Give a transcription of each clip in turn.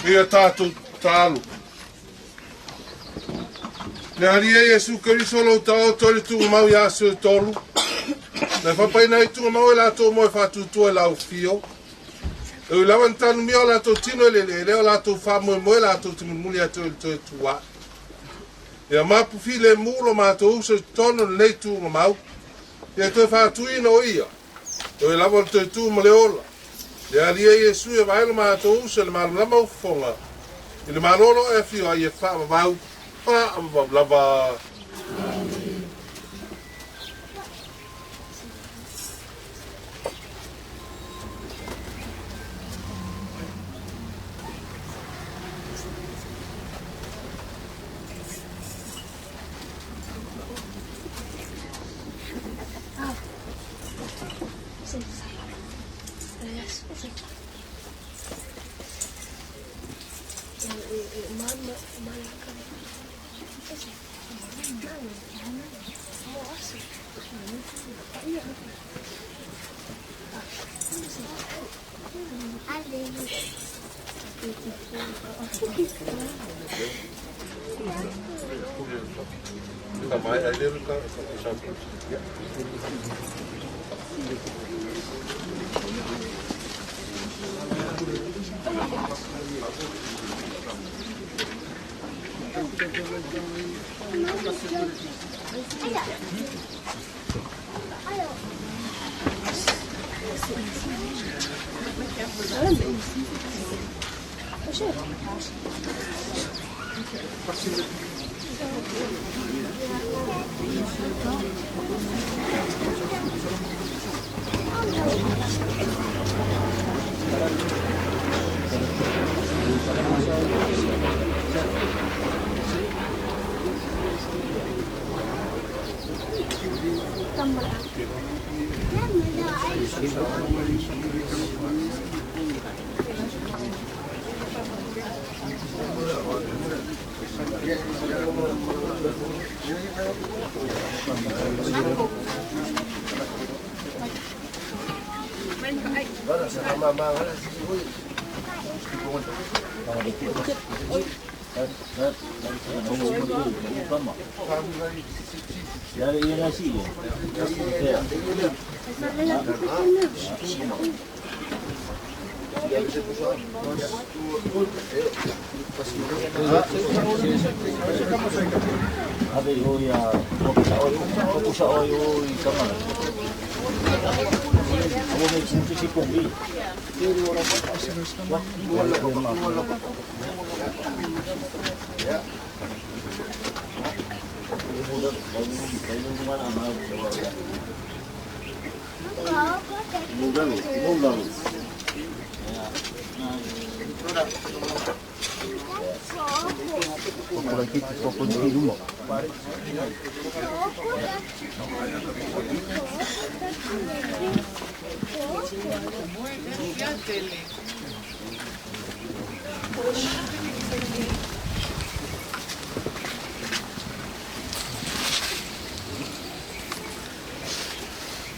Ia tātou tālu. Le Alii e Iesu Keriso lou taoto i le tuumau ia aso e tolu. Na fapaina ai tuumau e latou mo e faatuatua i le aufio. E ui lava na tanumia o latou tino i le eleele, o latou faamoemoe latou te mulimuli atu ai i le toe tua'i. Ia mapu filemu lo matou uso i totonu o lenei tuugamau, ia toe faatuina o ia, e ui lava o le toe tu ma le ola. Le Alii e Iesu e vaai lo matou uso i le malamalama o fofoga, i le malolo e afio ai e faavavau, faavavau lava.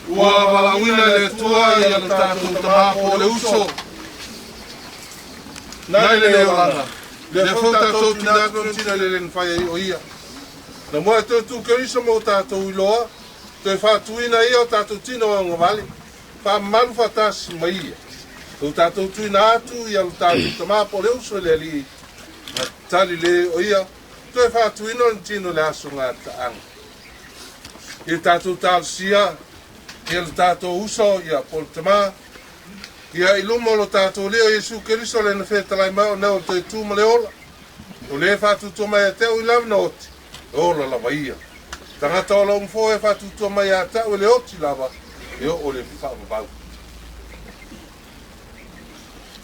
Ua valaauina e le Atua ia le tatou Tamā po o le Uso nai le olaga. Lea foi tatou tuuina atu lona tino i le le mafai ai o ia. Na moe toe tu Keriso mo tatou iloa, toe faatuina ia o tatou tino augavale, faamamalu faatasi ma ia. Ua tatou tuuina atu ia lo tatou Tamā po o le Uso i le Alii, na tali le o ia, toe faatuina lona tino i le aso gataaga. Ia tatou talosia ia lo tatou uso ia po o le Tamā, ia i luma o lo tatou Alii o Iesu Keriso le na fetalai mai o neo o le toe tu ma le ola. O le faatutua mai ia te au i lava na oti, e ola lava ia. Tagata o lau mafo e faatutua mai ia te au e le oti lava, e oo le faavavau.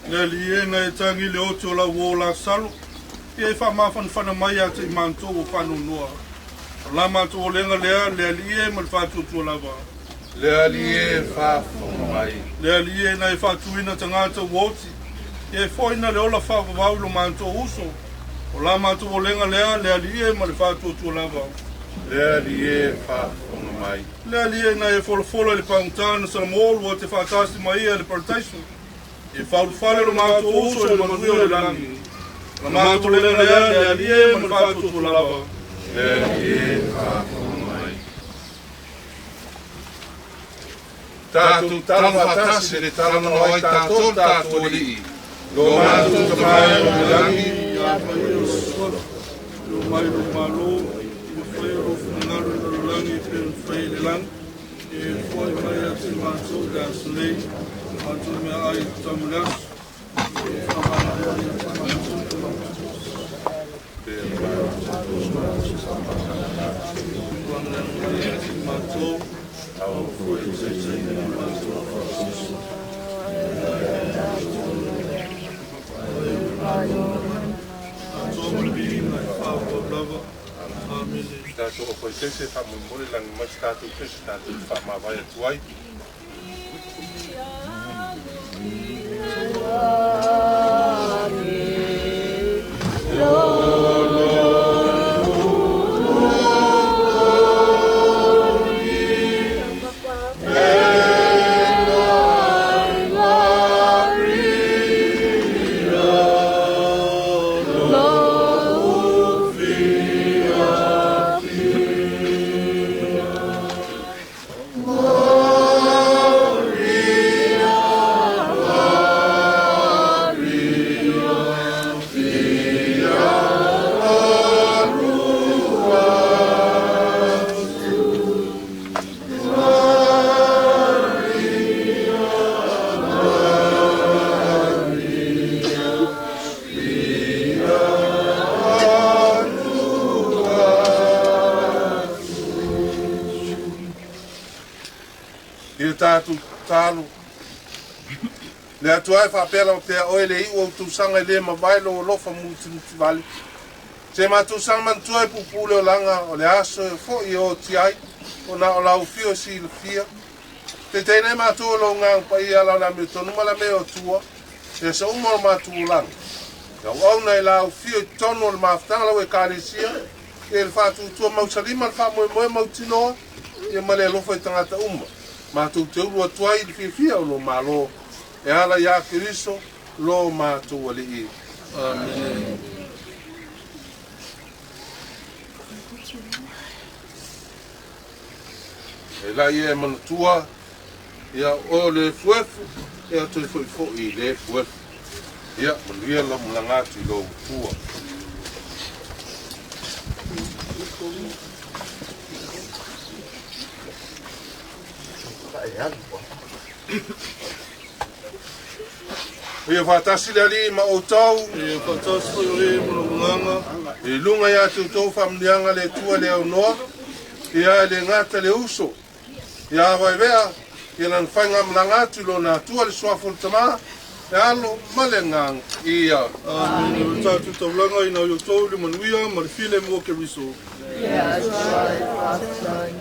Le Alii e na e tagi le oti o lau uō Lasalo, ia e faamafanafana mai ia te i matou o faanoanoa. O la matou olega lea, le Alii e ma le faatuatua lava. Le Alii e faafofoga mai. Le Alii e na e faatuina tagata ua oti, ia e foaina le ola faavavau i lo matou uso. O la matou olega lea, le Alii e ma le faatuatua lava. Le Alii e faafofoga mai. Le Alii e na e folafola i le pagota na Salamo ua te faatasi mai ia i le parataiso. E faaulufale lo matou uso i le manuia o le lagi. O la matou olega lea, le Alii e ma le faatuatua lava. Le Alii e faafofoga mai. Tatou tala faatasi le talanoa ai tatou le tatou Alii. Lo matou Tamā e o i le lagi, Ia paia o suafa, ia mai lou Malo, ia faia lou finagalo i le lalolagi e pei ona fai i le lagi. E foai mai ia te matou i le aso nei, matou meaai e tatau mo le aso. E faamagalo mai ia te matou i le mai ia te matou, aua foi e taitaiina i matou faasoasoa. Atoa ma le viiga e faavavau lava. Amene. Tatou ofoitese e faamolemole lagi mai se tatou pese tatou te faamavae atu ai. tatou tatalo. Le Atua e faapea lava pea oe le iu o ou tausaga e le mavae lou alofa mutimutivale. Se matou saga manatua e puupuu le olaga o le aso e fo'i e oti ai, ona o lau afio e silafia. Taitaiina ai matou e lou Agaga Paia ala o le amiotonu ma le amiotua i aso uma o le matou olaga. E auauna i lau afio i totonu o le mafutaga lau Ekalesia, ia i le faatuatua mausali ma le faamoemoe mautinoa, ia ma le alofa i tagata uma. Matou te ulu atu ai i le fiafia o lo Malo e ala iā Keriso lo matou Alii. Amene. E laia e manatua, ia oe o le efuefu, ia toe foi foi i le efuefu. Ia, manuia lau malaga atu i lou tua. Ia faatasi le Alii ma outou. Ia faatasi foi oe ma lou agaga. I luga ia te outou faamanuiaga le Atua le aunoa, ia e le gata le uso, ia vaevea, ia lana faigamalaga atu i lona Atua le Suafa o le Tama, le Alo ma le Agaga Paia. Amene. O le tatou taulaga ina i outou le manuia ma le filemu o Keriso. Le Atua e faafetai.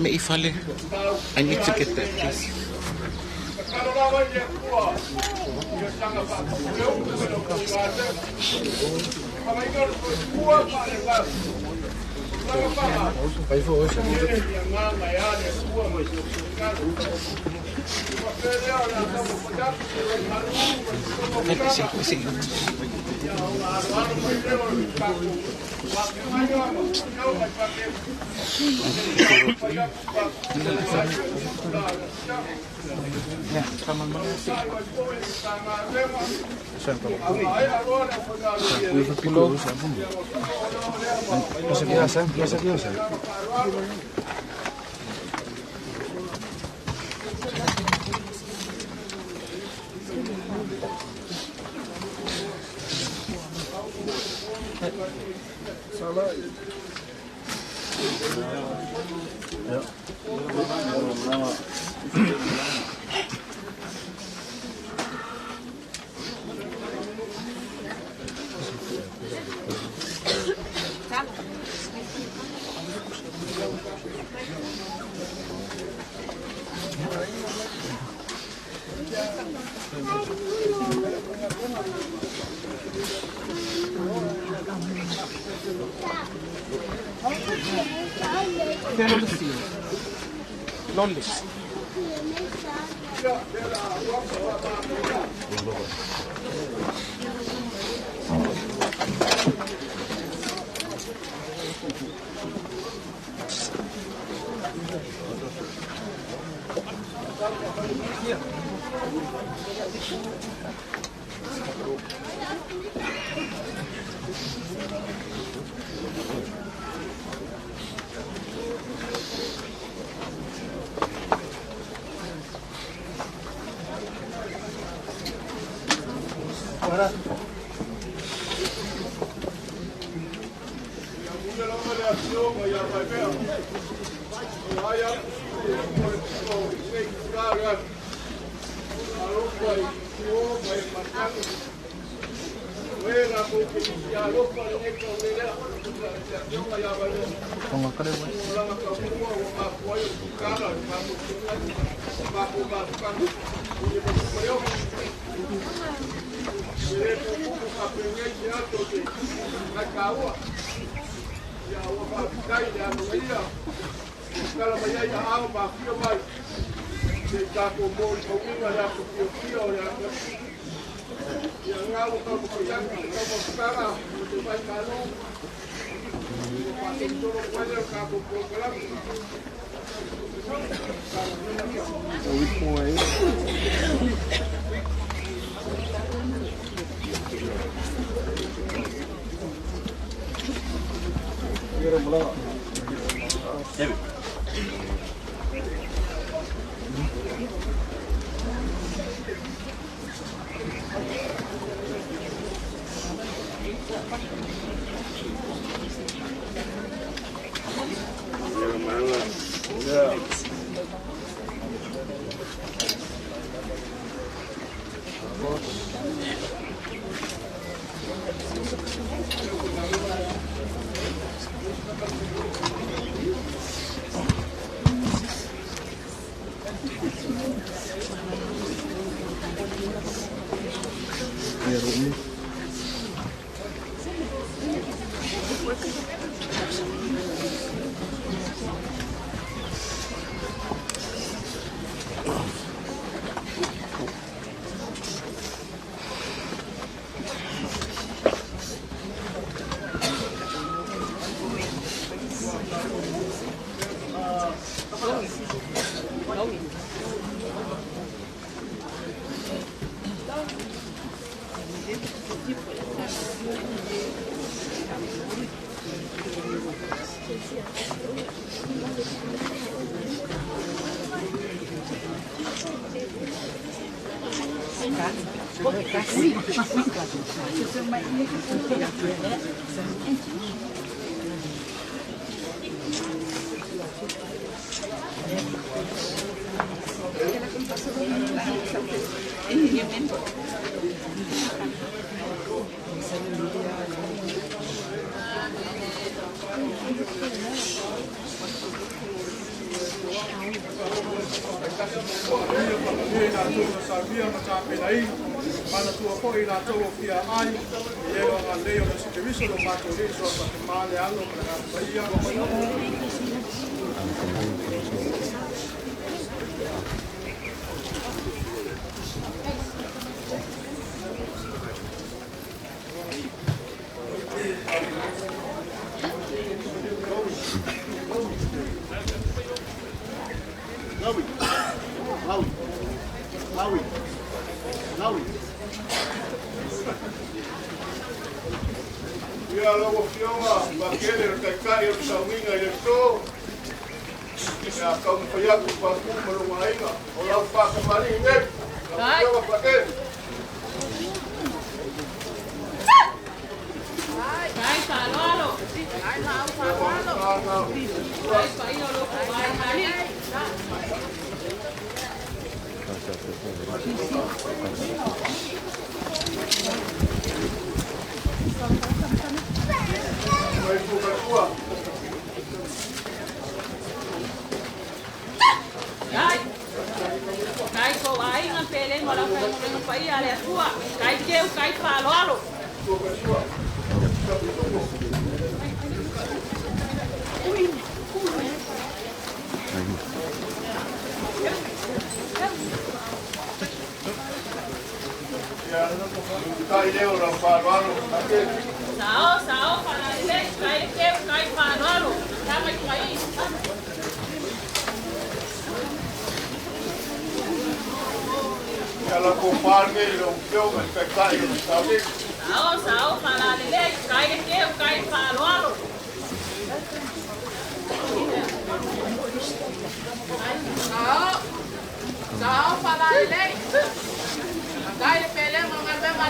Me'ifale, I need to get that, please.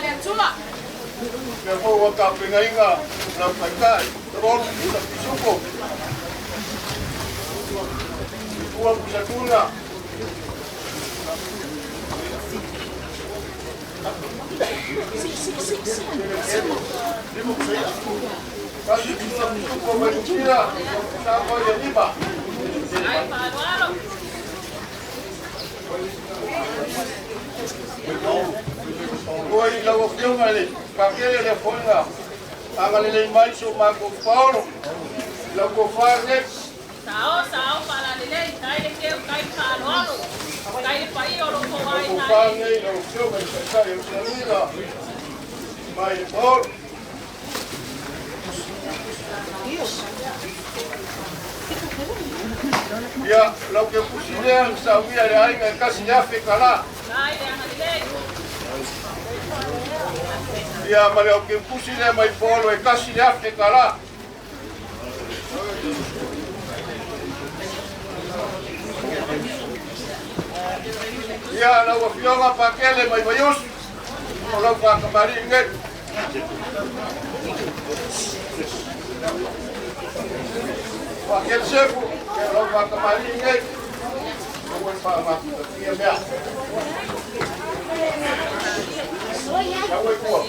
le Atua. Lea foi ua tapenaina lau taitai, tolu pusa pisupo, lua pusa tuna. Tasi pusa pisupo mai Niu Sila, pusa atoa ia lima. Ai faaaloalo. Oi lau Afioga i le Pakele, lea foi na agalelei mai si o matou paolo i lau tofa lenei. Sao, sao, faalalelei, tai le keu, tai faaaloalo. Tai le paia o lo Lau outou aiga tofa e. lenei lau Afioga i le Taitai o Ausetalia mai le paolo. Ia, lau keukusi lea na saunia e le aiga e $1,000. Tai le agalelei. Ia, ma le au keukusi lea mai paolo e $1,000. Ia, lau Afioga Pakele mai Vaiusu, o lau faakamalii nei. Pakele Sefu, ia lau faakamalii nei. Aua e faamatatia mea. Lau e tua.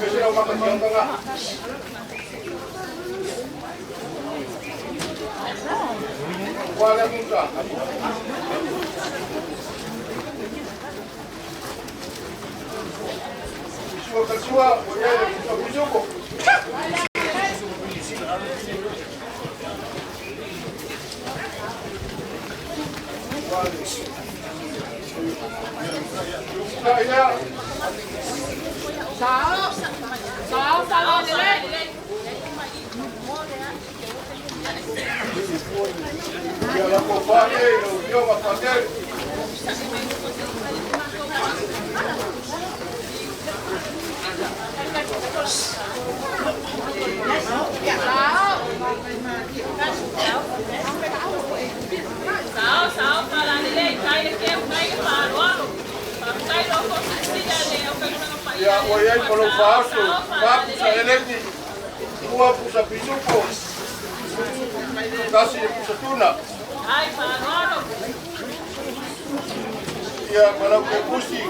E se lau makatiautaga. Ua le muta. Isua kasua, o ia le pusa pisupo. Uka ia. Sao, sao, faalalelei. Ia lau tofa nei, lau Afioga Pakele. Sao. Sao, sao, faalalelei, tai le keu, tai le faaaloalo. Faafetai lo outou silasila le aufaigaluega paia Ia, a le ua i ai Atua. ma lou Sao, faaoso, sao, fa pusa faalalelei. eleni, lua pusa pisupo, tasi le pusa tuna. Ai faaaloalo. Ia, ma lau keukusi,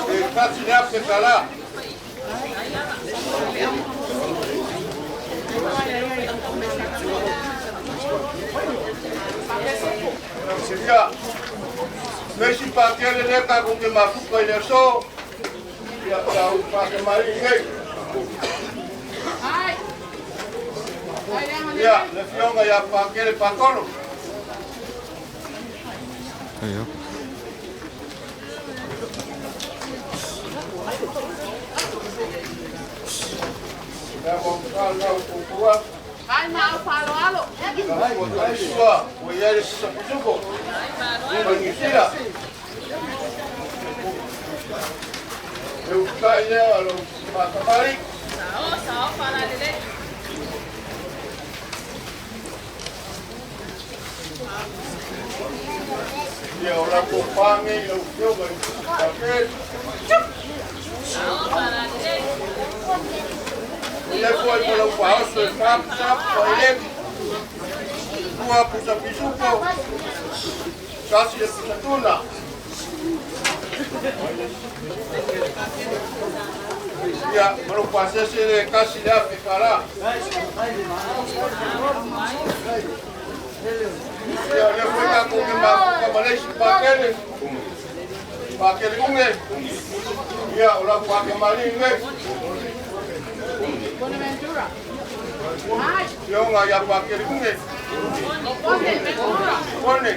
e $1,000. Ia, le isi pakele lea tatou te mafuta i le aso, ia, lau faakemalii nei. Ai. Ai le Ia, agalelei. le Afioga ia Pakele Pakolo. Lea ua matā lau puapua. Ai ma au faaaloalo. Ua talisua, ua i ai le pusa pisupo. Ai faaaloalo. Mai Niu Sila. E usutai lea lau faakamali. Sao, sao, faalalelei. Ia, o lau tofa nei lau Afioga i Pakele. Sao, faalalelei. Ua i ai foi ma lau faaoso e fa pusa paelegi, lua pusa pisupo, tasi le pusa tuna. Ia, ma lou pasese le $1,000. Ia, o lea foi tatou te mafuta ma le isi pakele. Pakele uge. Ia, o lau faakamalii nei. Bonaventura. Ai. Fioga ia Pakele uge. Bonaventura. Kone.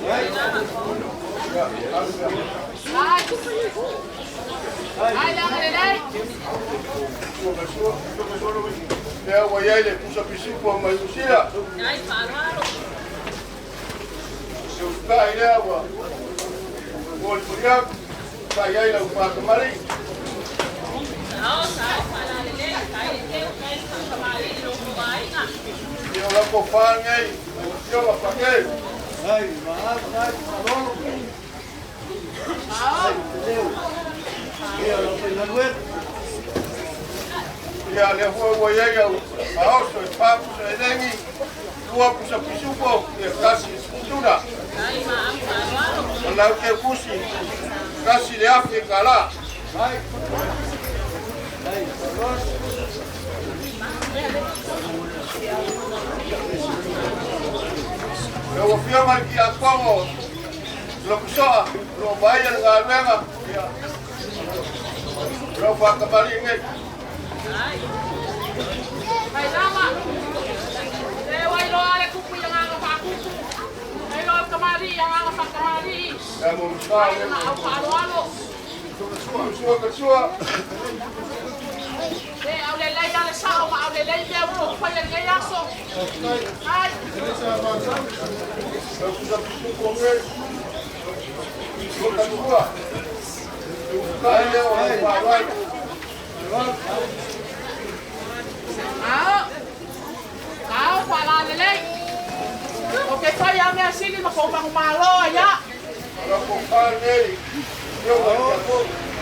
Ia, alu ia. Ai. Ai le agalelei. Lea ua i ai le pusa pisupo mai Niu Sila. Ai faaaloalo. Se usutai lea ua molimoli atu, sa i ai lau faakamalii. Sao, sao, faalalelei, tai le keu, tai le faakamalii i lo outou aiga. Ia, o lau tofa nei, lau Afioga Pakele. Ia lea foi ua i ai au faaoso e fa pusa elegi, lua pusa pisupo, ia tasi tuna. O lau ke pusi, kasi le afi e kala. Lau afioga i le Tiakono, Lokusoa, o lo o vaaia le galuega, ia, o lau faatamalii nei. Mai lava. E ua iloa le tupu i agaga faapupu. E iloa le tamalii i agaga faatamalii. Ia mo msua, Mai le au faaaloalo. sua ka sua. E aulelei a le sao ma aulelei mea ua ou faia i lenei aso. Ai. Lau pusa pisupo nei. Sua ka sua. Ai lea o lau faaaloalo. Ao. Ao faalalelei. O ke fai a mea sili ma kou manumalo ai a. Lau kofa nei. Afioga i le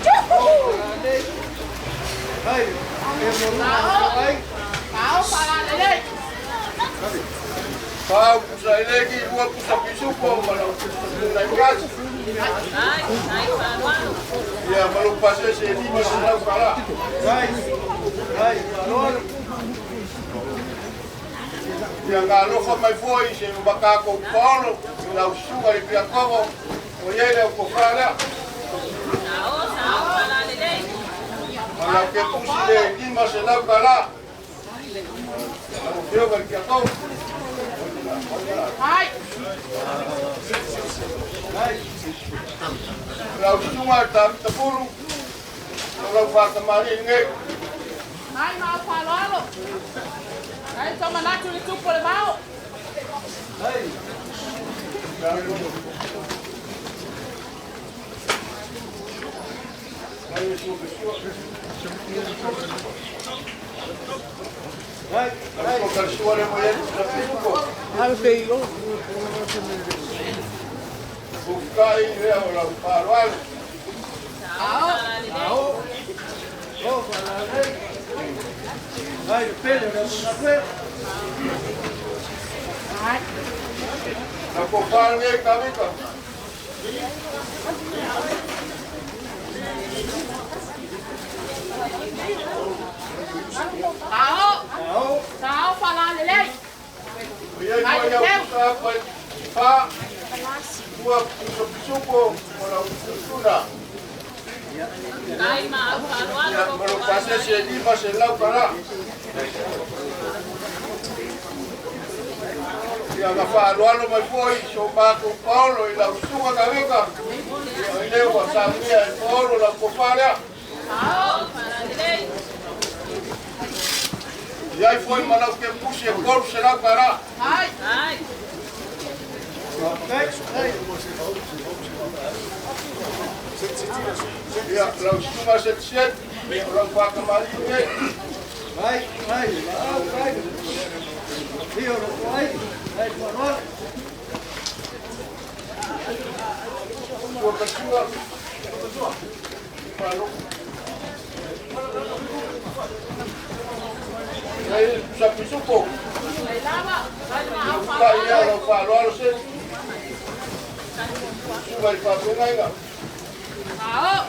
Tiakono. Ao. Ao faalalelei. Fa pusa elegi, lua pusa pisupo, ma lau pusa kasi. Ia, ma lou pasese e 500 kala. Ia galofa mai foi se makako Paolo, lau susuga i le Tiakono, o iai le au kofa lea. Ma lau ke pusi le 500 kala. Lau afioga i le Tiakono. Ai. Lau susuga i le Tafulu, o lau faatamalii nei. Ai ma au faaaloalo. Ai tau manatu i le tupu o le mao. Lau sua le mo iai pusa pisupo. Ufukai lea o lau faaaloalo. Ao. Ai. Lau kofa nei Kavika. Ao. Sao faalalelei. O iai foi au pusa apa e fa, lua pusa pisupo, o lau tuna. Ia, ma lou pasese e 500 kala. Ia na faaaloalo mai foi so matou Paolo i lau susuga Kavika. Ia, o lea ua saunia e Paolo lau kofa lea. Iai foi ma lau ke pusi e 300 kala. Ai. Ia, lau susuga Setset, o lau faatamalii nei. Sua ka sua. Malo. Iai pusa pisupo. Mai lava. Ai ma au Ufukai lea o faaaloalo. lau faaaloalo se. Susuga i le faafeagaiga. Ao.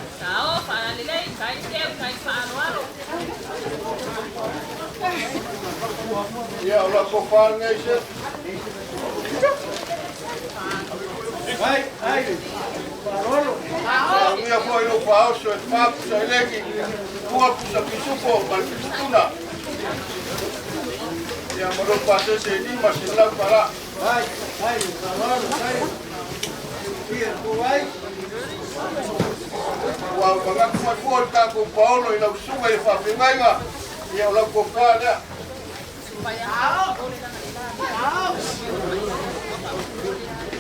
Ia, o lau kofa nei se. Ao. Saunia foi lou faaoso e fa pusa elegi, lua pusa pisupo ma le pisutuna. Ia, ma lou pasese e 500 kala. Ua manatu mai fua le tatou Paolo i lau susuga i le faafeagaiga. Ia, o lau kofa lea. Ao. Ao.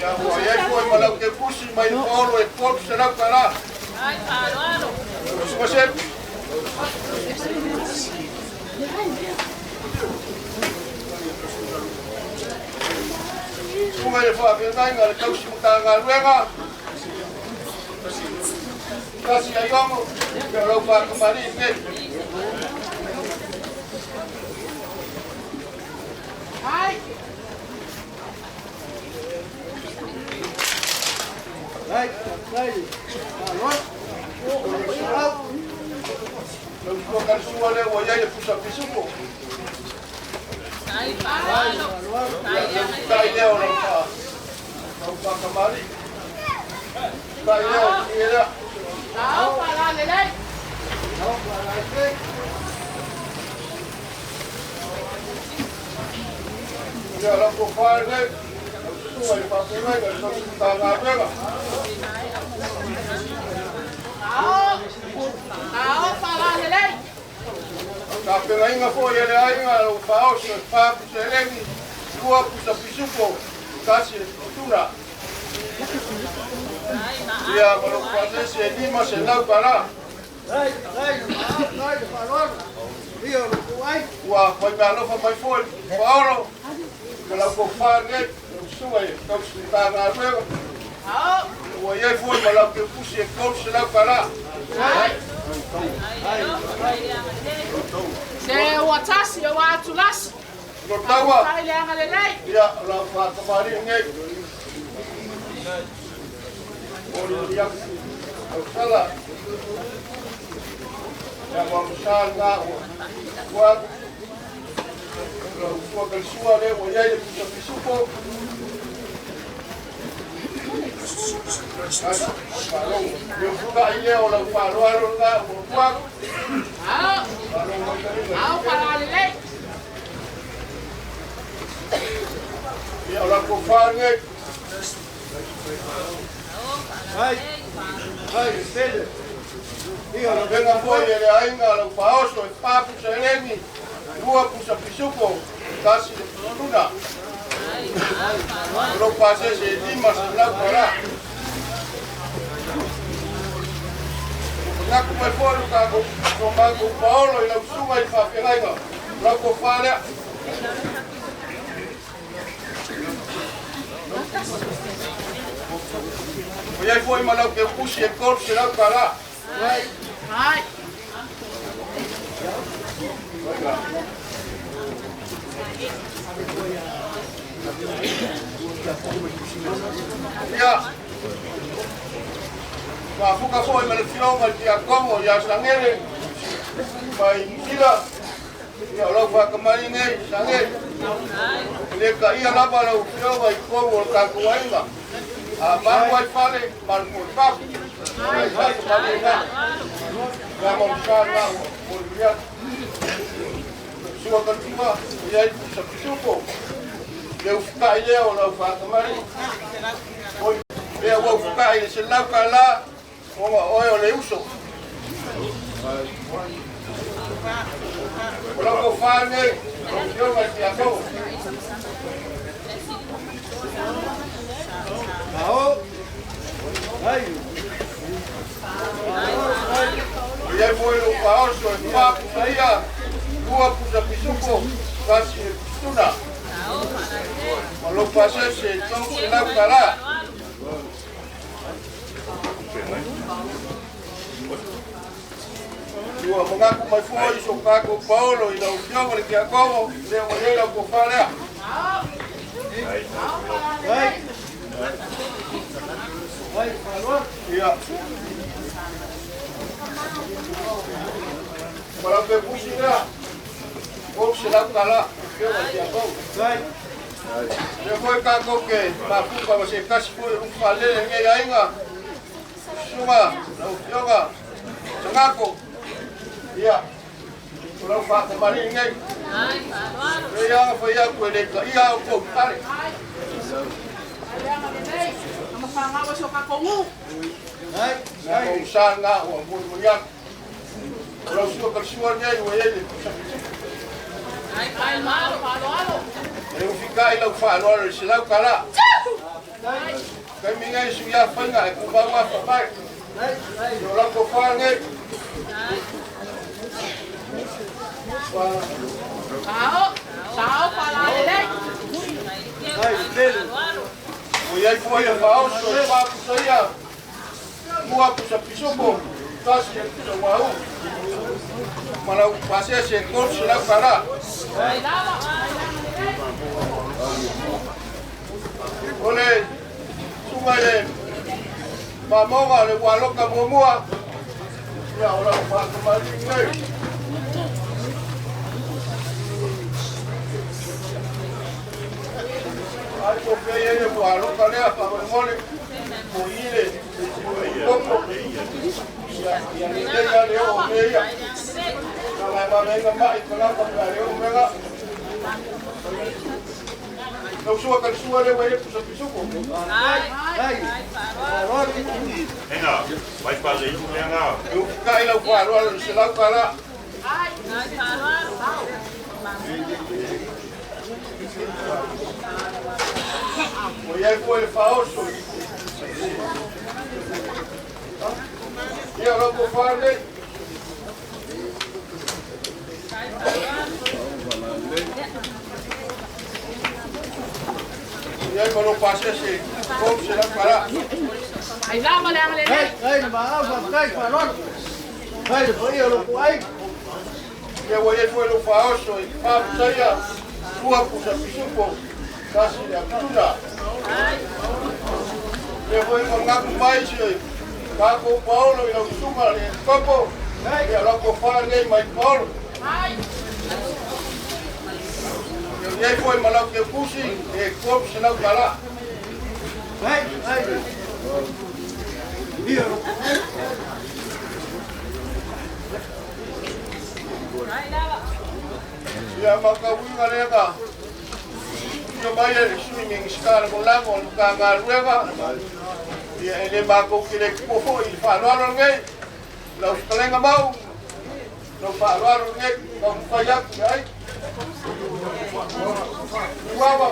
Ia, ua iai foi ma lau ke pusi mai le Paolo e 300 kala. Susuga Sepi. Susuga i le faafeagaiga a le tausi Matagaluega, tasi Aiogo, ia o lau faatamalii lenei. Ai. Lau sua kalusua lea ua i ai le pusa pisupo. Ia, le ufukai lea o lau lau faatamalii. Ufukai lea o le lea. Sao faalalelei. Ia, lau tofa lenei. Lau susuga i le faafeagaiga i le tausi Matagaluega. Sao. Sao faalalelei. Tapenaina foi e le aiga lau faaoso e 4 pusa elegi, 2 pusa pisupo, 1 le tuna. Ia, ma lou pasese e 500 tala. Ua faimeaalofa mai foi Paolo, ma lau tofa lenei, lau susuga i le tausi Matagaluega. Sao. Ua i ai foi ma lau keupusi e 300 tala. Se ua tasi ua atulasi. Lo taua, Tai le agalelei. ia, o lau faatamalii lenei. O le ia, lau sala. Ia, ua masa lena ua ua lau sua kalisua lea ua i ai le pusa pisupo. Asi, faalogo. Le ufukai lea o lau faaaloalo lena ua tua atu. Sao. Faalogo mai taliga. Sao faalalelei. Ia, o lau tofa lenei. Avega foi e le aiga lau faaoso e 4 pusa elegi, 2 pusa pisupo, 1 le tuna. O lou pasese e 500 tala. Manatu mai foi lo tatou so matou Paolo i lau susuga i le faafeagaiga. O lau tofa lea. Ua i ai foi ma lau keupusi e 300 tala. Ai. Ia, maafuka foi ma le fioga i Tiakomo ia Sagele mai Niu Ia, o lau faakamali nei, Sagele. E le taia lava lau fioga i totonu o le tatou aiga. A malu ai fale, malu foi fafo. Lau faakamali lena. Ia ma masa lena ua molimoli atu. Sua katima, ua i ai pusa pisupo. Le ufukai lea o lau faakamali. Oi, lea ua ufukai i le 100 tala, ona oe o le uso. O lau tofa lenei, lau afioga i le Tiakono. Ua i ai foi lou faaoso e 4 pusa ia, 2 pusa pisupo, 1 le tuna. Ma lou pasese e 300 tala. Ua manatu mai foi so tatou Paolo i lau afioga i le Tiakono, lea ua i ai lau tofa lea. Ia. Ma lau keupusi lea, 300 tala, afioga i le Tiakono. Lea foi tatou te mafuka ma se tasi foi o faalele lenei aiga. Susuga, lau afioga, Sagako. Ia, o lau faatamalii lenei. Lea aga fai atu e le taia au kou fale. Ai le agalelei. Ama whangau e so kako ngu. Na mo sa lena ua molimoli atu. O lau sua kalisua lenei ua i ai le pusa pisupo. Ai malo faaloalo. E ufikai lau faaaloalo i le 100 tala. Taimi nei su ia faiga e kumau afa mai. O lau tofa lenei. Sao. Sao faalalelei. Ua i ai foi le faaoso e fa pusa ia, lua pusa pisupo, tasi le pusa uauu. Ma lau pasese e $300. O le susuga i le Mamoga o le Ualoka muamua, ia o lau faatamalii nei. Ai po pea ia le Ualoka lea faamolemole, mo i le koko. Ia, ia lelei lava le oo o mea ia. Na e vavega mai kalaka pe a le oo mea. Lau sua ka sua le wai pusa pisuko. Enga, vai pa le iu lenga. Eu kai lau wharoa le se lau kala. O iai foi le whaoso. Ia lau ko whane. Ia ma lo pasese, kom se lau kala. Ai lava le agalelei. Ia ua iai foi lo whaoso i whapusaia, lua pusa pisupo, tasi le apituna. Ia foi mo ngaku mai se, kako Paolo i lau susuga le kopo, ia lau ko whane mai Paolo. Ia iai foi ma lau ke pusi, e kom se lau kala. Ia makauiga lea ia mai e le sui Minisita Lagolago o le Matagaluega. Ia e le makou te le tupu foi i le faaaloalo lenei. Lau fetalaiga mau, lau faaaloalo lenei, taumafai atu i ai. Uawa.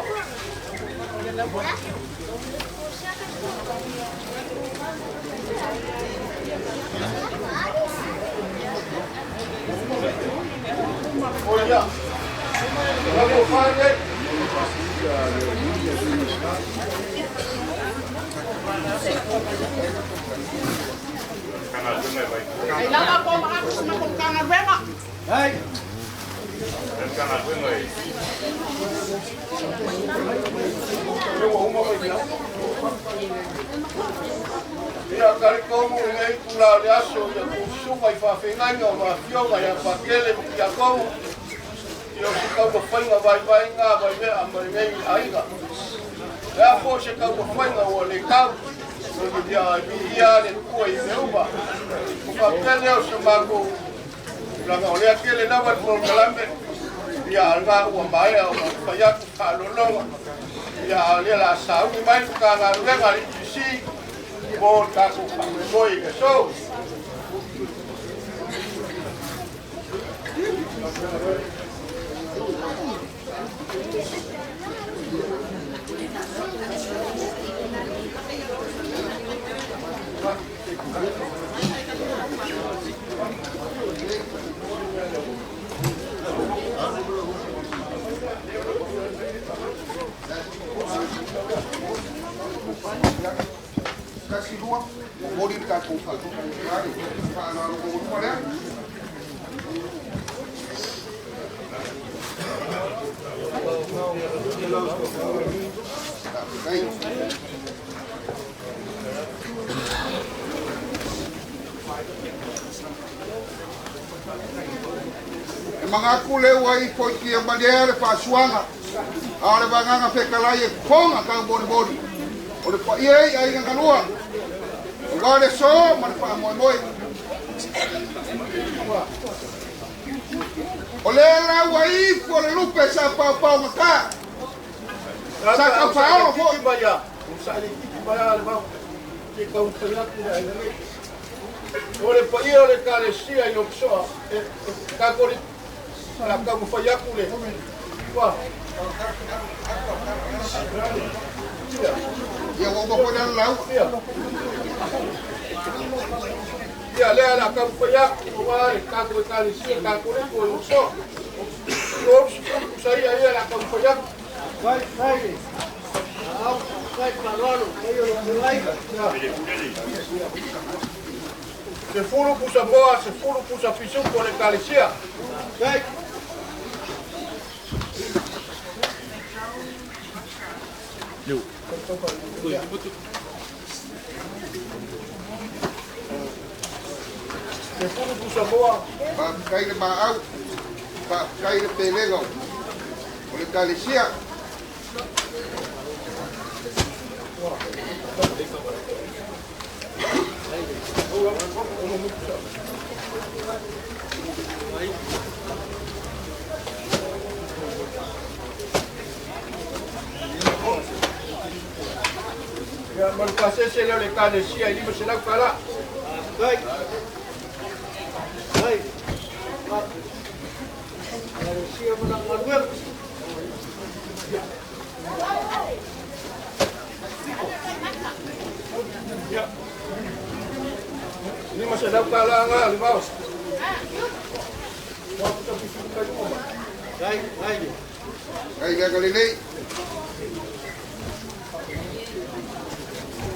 O ia. Lau tofa lenei. Ai lava po ma aku sa makong kangaluega. Ua uma mai ia. Ia kalikomu i lenei itula o le aso ia tou susuga i faafeagaiga o mafioga ia Pakele ma Tiakomu ia o se taumafaiga vaivaiga vaimea ma lenei aiga. Le a foi se taumafaiga ua le tau ia viia le Atua i mea uma. O faapea lea o se matou tulaga o lea tele lava le polokalame ia lena ua maea ona fai atu faalologa ia a o lea la sauni mai le Matagaluega a le EPC mo le tatou faamoemoe i le aso. Tasi lua, momoli le tatou faafetai faaaloalo maualuga lea. Faafetai. E manatu lea ua ifo i tia malea le faasuaga, a o le vagaga fetalai e fofoga taumolimoli o le paia i aiga galua, aua le aso ma le faamoemoe. O lea la ua ifo le lupe sa paopaogata, sa taufaaolo foi. O le paia o le Ekalesia i Lotosoa, e tatou la taumafai atu le ua. Ia ua uma foi le lauga. Ia lea la taumafai atu aua le tatou Ekalesia Katoliko i Lotosoa. 30 pusa ia ia la taumafai atu. 10 pusamoa, 10 pusapisupo le Ekalesia. 10 pusamoa. Faafetai le maau, faafetai le pelega o le Ekalesia. Ia, ma le pasese lea o le Ekalesia i $500 tala. Ia, $500 tala nga, limau. Kai le galilei.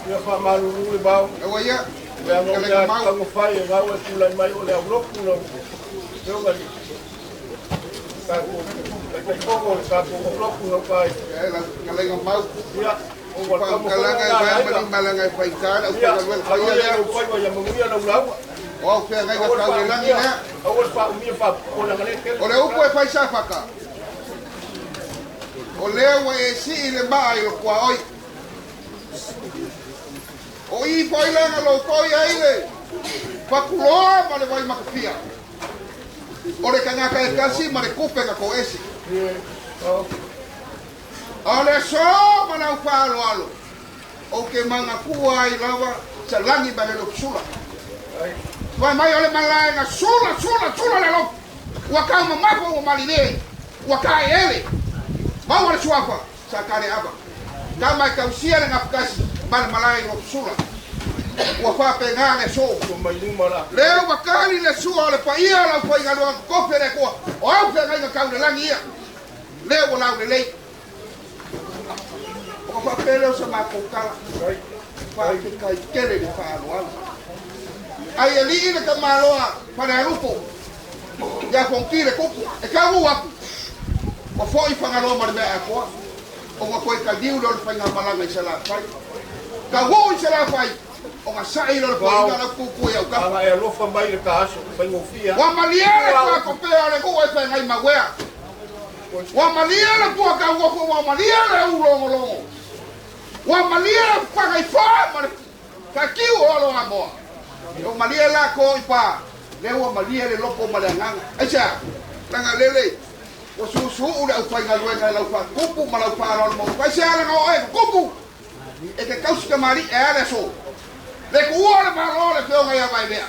Ia faamalulu le vao. Aua ia. Lea no ia taumafai e vau e tulai mai o le aulotu lau afioga i tatou Taitaifono o le tatou aulotu lau kai. Galega mau. Ia, o ua Faamutalaga e vae ma limalaga e faigata le aufaigaluega paia lea. Ia, faiva ia manuia lau lauga. O au feagaiga tau le lagi lea. Aua le faaumia faapopolega le tele. O le upu e fai safaka. O lea ua e sii le maa i lo kuaoi. O i failaga lou toi ai le pakuloa ma le vai makafia. O le kangaka e kasi ma le kupe ka ko esi. O le so ma lau whaaloalo. O ke manga kua ai lava sa langi ma le lopsula. Vai mai o le malaenga sula sula sula le lop. Ua kau mamafa ua malile. Ua ka e ele. Maua le suafa sa kare ava. Ka mai kausia le ngapukasi ma le malaenga lopsula. Ua whapenga le so. Leo wakali le sua o le paia lau whaingaluanga kofe le kua. O au whengainga kau le langi ia. Leo ua lau le lei. O ka whapele o sa mākou kala. Whaafetai tele le whaaloalo. Ai e lii le ka maloa whare alupo. Ia fonki le kupu. E kau aku. O foi whangaloa ma le mea akoa. O ngā koe ka niu le o le whainga malanga i se la whai. Ka wou i se la whai. O ngā sa'i le o le whainga la kuku e au kafa. Aga e alofa mai le ka aso, faigofie. Wa malie le whakopea o le kua e whaingai mawea. Wa malie le pua ka uofo, wa malie le ulongolongo. Wa malie le whangai wha ma le kakiu o alo amoa. O malie la ko i pā. Le ua malie le lopo ma le anganga. Aisha, langa lele. O susu u le au whaingaluenga e lau whakupu ma lau whaaloalo mo. Aisha, langa o e kupu. E te kausi ka mari e ale so. Le kuua le malo le whionga ia vai mea.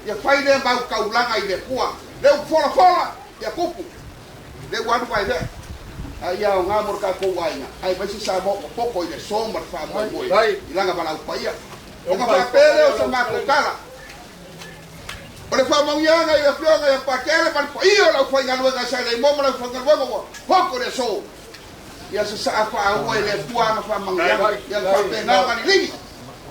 Ia whai le mau kaulanga i le pua. Le u fola fola ia kupu. Le uanu vai mea. Ai ia o ngā mora ka kou ainga. Ai mai si sa mo poko i le so ma le wha moi moi. I langa malau paia. O ngā whapele o sa mākou kala. O le whamauianga i le whionga ia pakele ma le paia o lau whaingaluenga sa le mo ma lau whaingaluenga ua hoko le so. Ia sa saa whaahua i le pua ma whamangianga. Ia whapenganga ni lingi.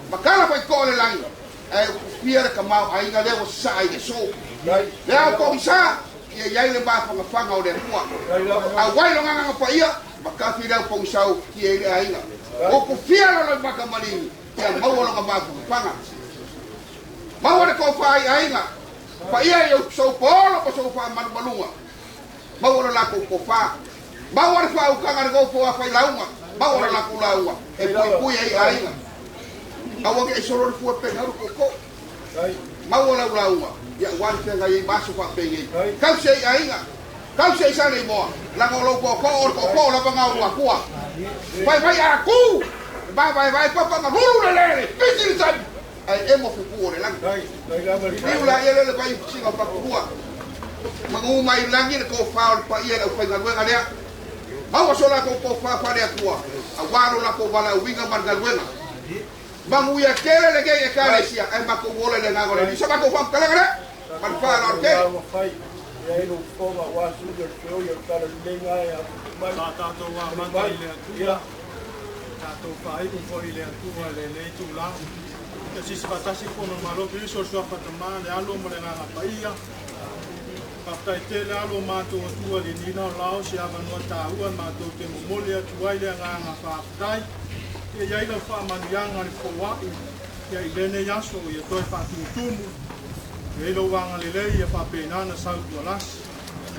Makala whai ko le langi. Ai upia le kamau ainga leo sa i le so. Le au ko isa. Ia iai le mawhangawhanga o le pua. A wai lo nganga pa ia, makafi leo pong sau ki e le ainga. O kufia lo lo makamalini. Ia maua lo nga mawhangawhanga. Maua le kōwha ai ainga. Pa ia i au sau polo pa sau wha manumalunga. Maua lo lako kōwha. Maua le wha ukanga le gofo a whai launga. Maua lo lako launga. E pui pui ai ainga. Aua ke e solo le fua penga ru koko. Maua lau launga. Ia wani whenga i maso wha pengei. Kau se i ainga. Kau se i sane i moa. Langa o lau koko o le koko o lava ngau rua kua. Vai vai a ku. Vai vai vai papa nga ruru le lele. Piti le tani. Ai emo fuku o le langi. Niu la ia lele vai singa pakurua. Mangu mai langi le kōwha o le paia le au whaingaluenga lea. Maua so la kō kōwha whare atua. A waro la kō wala uinga margaluenga. Mangu ia kere le kei e kalesia. Ai mako wole le ngago le. Nisa mako whamkalanga le. Malfa la orke. Ia e lou fofoga aua suli o le feoi o le talalelei ia mai. Sa tatou amata i le Atua. Tatou faaiu foi i le Atua i lenei itula. Ia siisi faatasi fono a le Malo Keriso, le Suafa Tama, le Alo ma le Agaga Paia. Faafetai tele Alo o matou Atua i lenei laolao se avanoa taua matou te momoli atu ai le agaga faafetai. Ia i ai lau faamanuiaga le foai ia i lenei aso ia toe faatumutumu. Ia i ai lou agalelei ia faapena na sautualasi.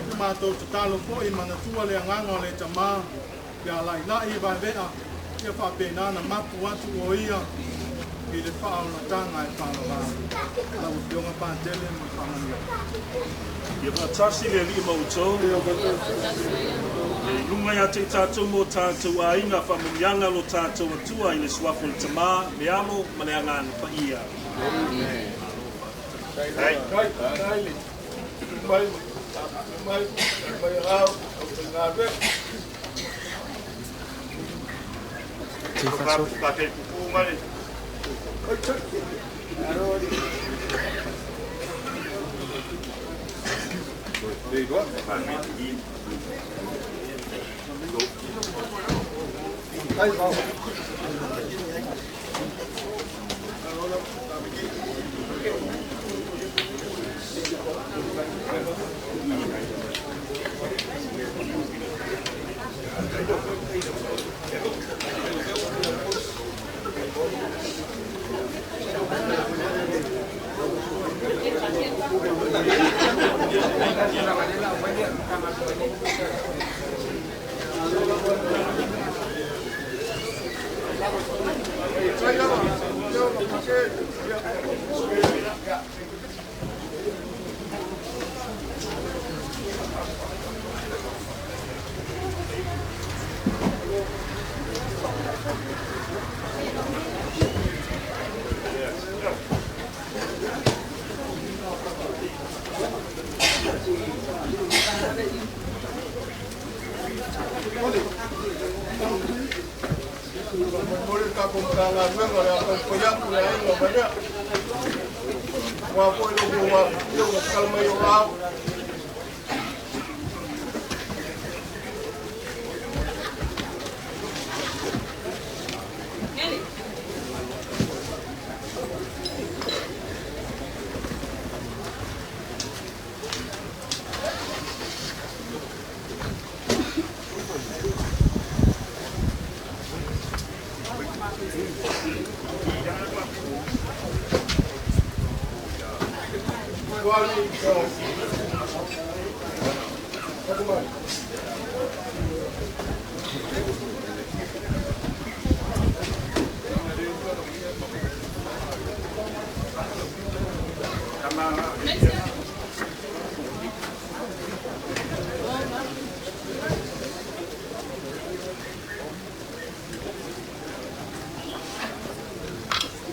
Ia matou tatalo foi manatua le agaga o le Tama ia lailai vaevea ia faapena na mapu atu o ia i le faaolataga e faalavā. Lau Afioga Patele ma le faamanuiaga. Ia faatasi le Alii ma outou. Ia i luga ia te i tatou ma o tatou aiga faamanuiaga lo tatou Atua i le suafa o le Tama, le Alo ma le Agaga Paia. Amen. Tai, tai, mai, mai, mai rau, au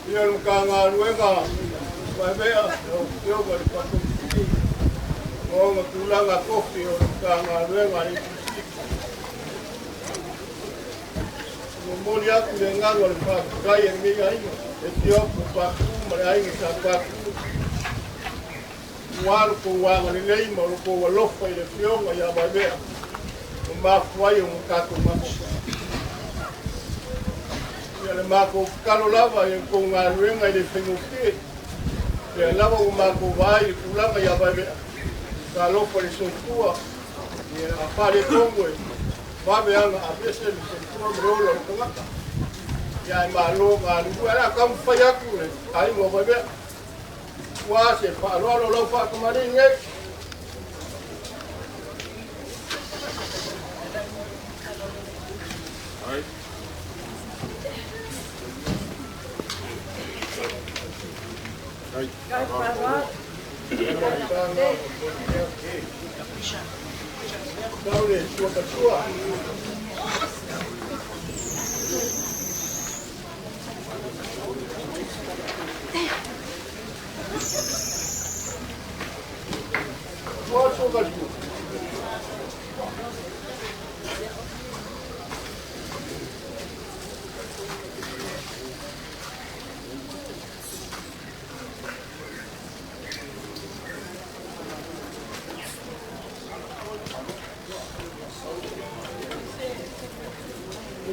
Ia le Matagaluega Vaevea lau Afioga i le Faatonutili ma ona tulaga tofi o le Matagaluega a le APC. E momoli atu le agaga o le faafetai a lenei aiga e Tiopo Patu ma le aiga Sa Patu ua lo tou agalelei ma lo tou alofa i le Afioga ia Vaevea ua mafua ai ona tatou mafuta. Ia le matou tatalo lava i le tou galuega i le faigofie. Lea lava ua matou vaai i le tulaga ia Vaevea. Talofa i le soifua. Ia a faaletonu e vave ana aveese le soifua ma le ola o le tagata. Ia e malo galulue. Ae o le a taumafai atu le aiga o Vaevea. Ua se faaaloalo lau faatamalii nei. Tau le sua katua. Sua sua katua.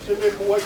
Se me kuai.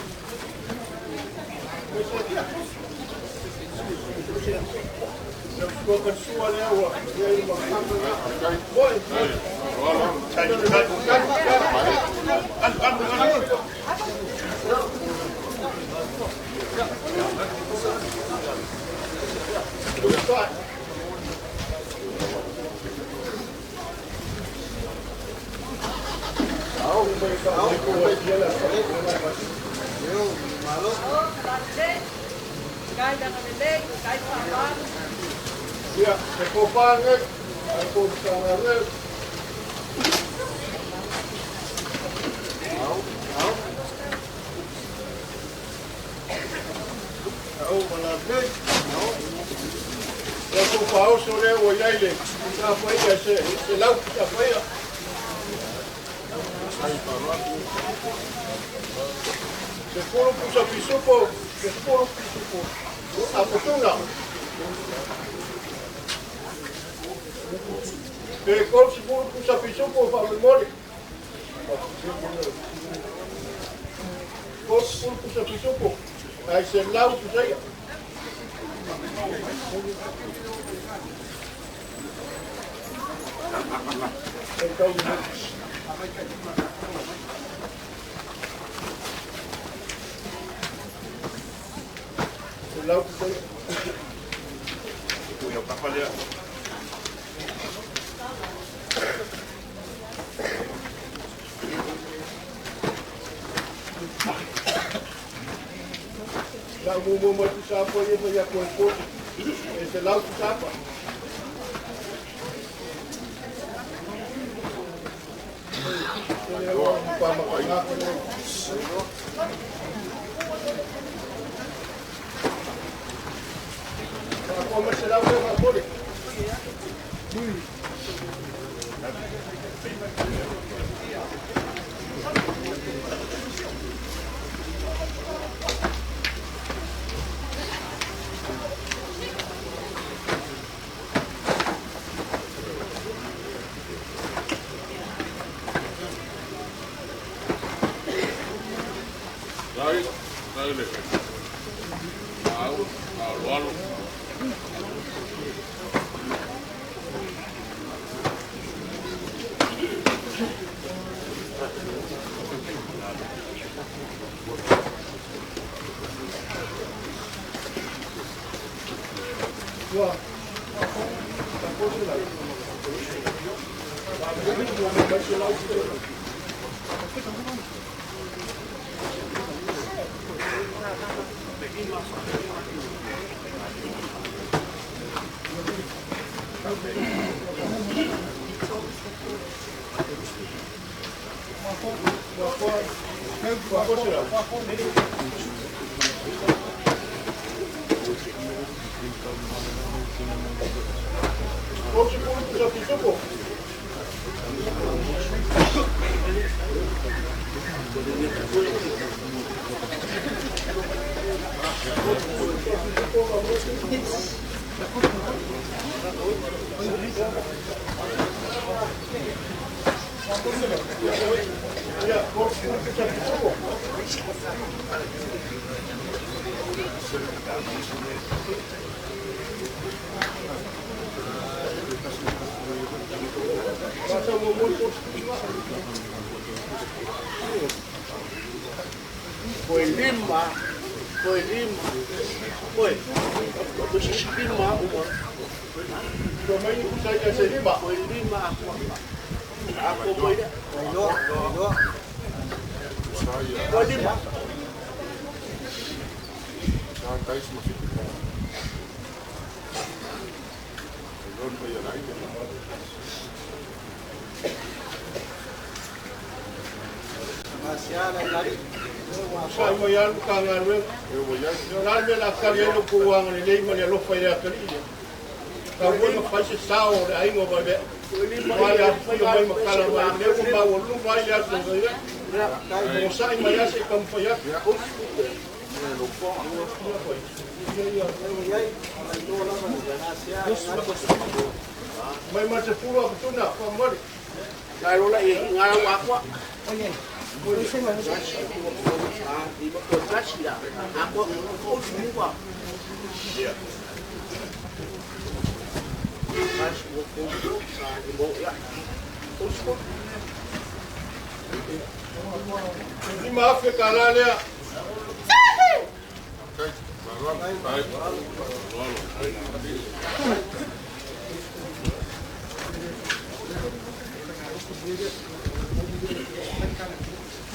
5,000 tala lea.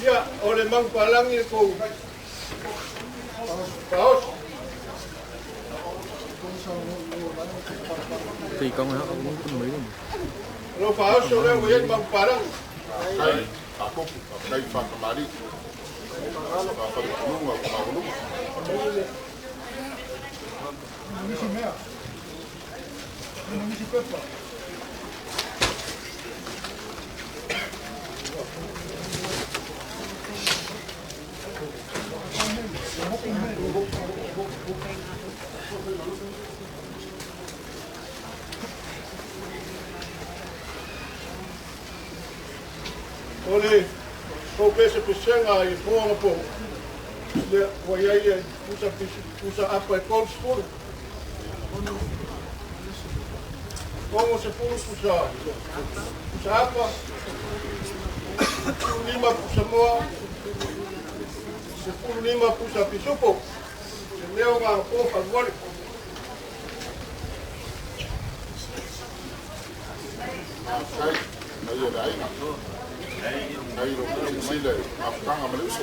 Ia, o le magupalangi le kou paoso. Thì con nó cũng cũng mỹ luôn. Lo paoso lea ua iai magupalangi. Kai akopu, kai whakamari. Whakamari, whakamari. O le kou pesepesega i po ana po. Lea ua iai e pusa pusa apa e 30. 60 pusa pusa apa. 15 pusa moa. 15 pusa pisupo. Se leo ngā po whaluali. Kai, kai e le aiga. Kai ro silasila i mafutaga ma le uso.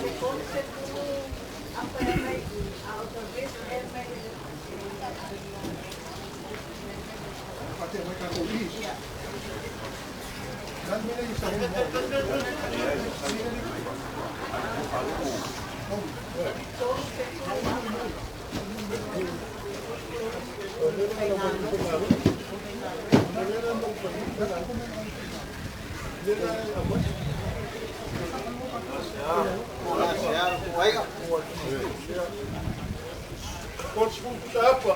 30 pusa apa.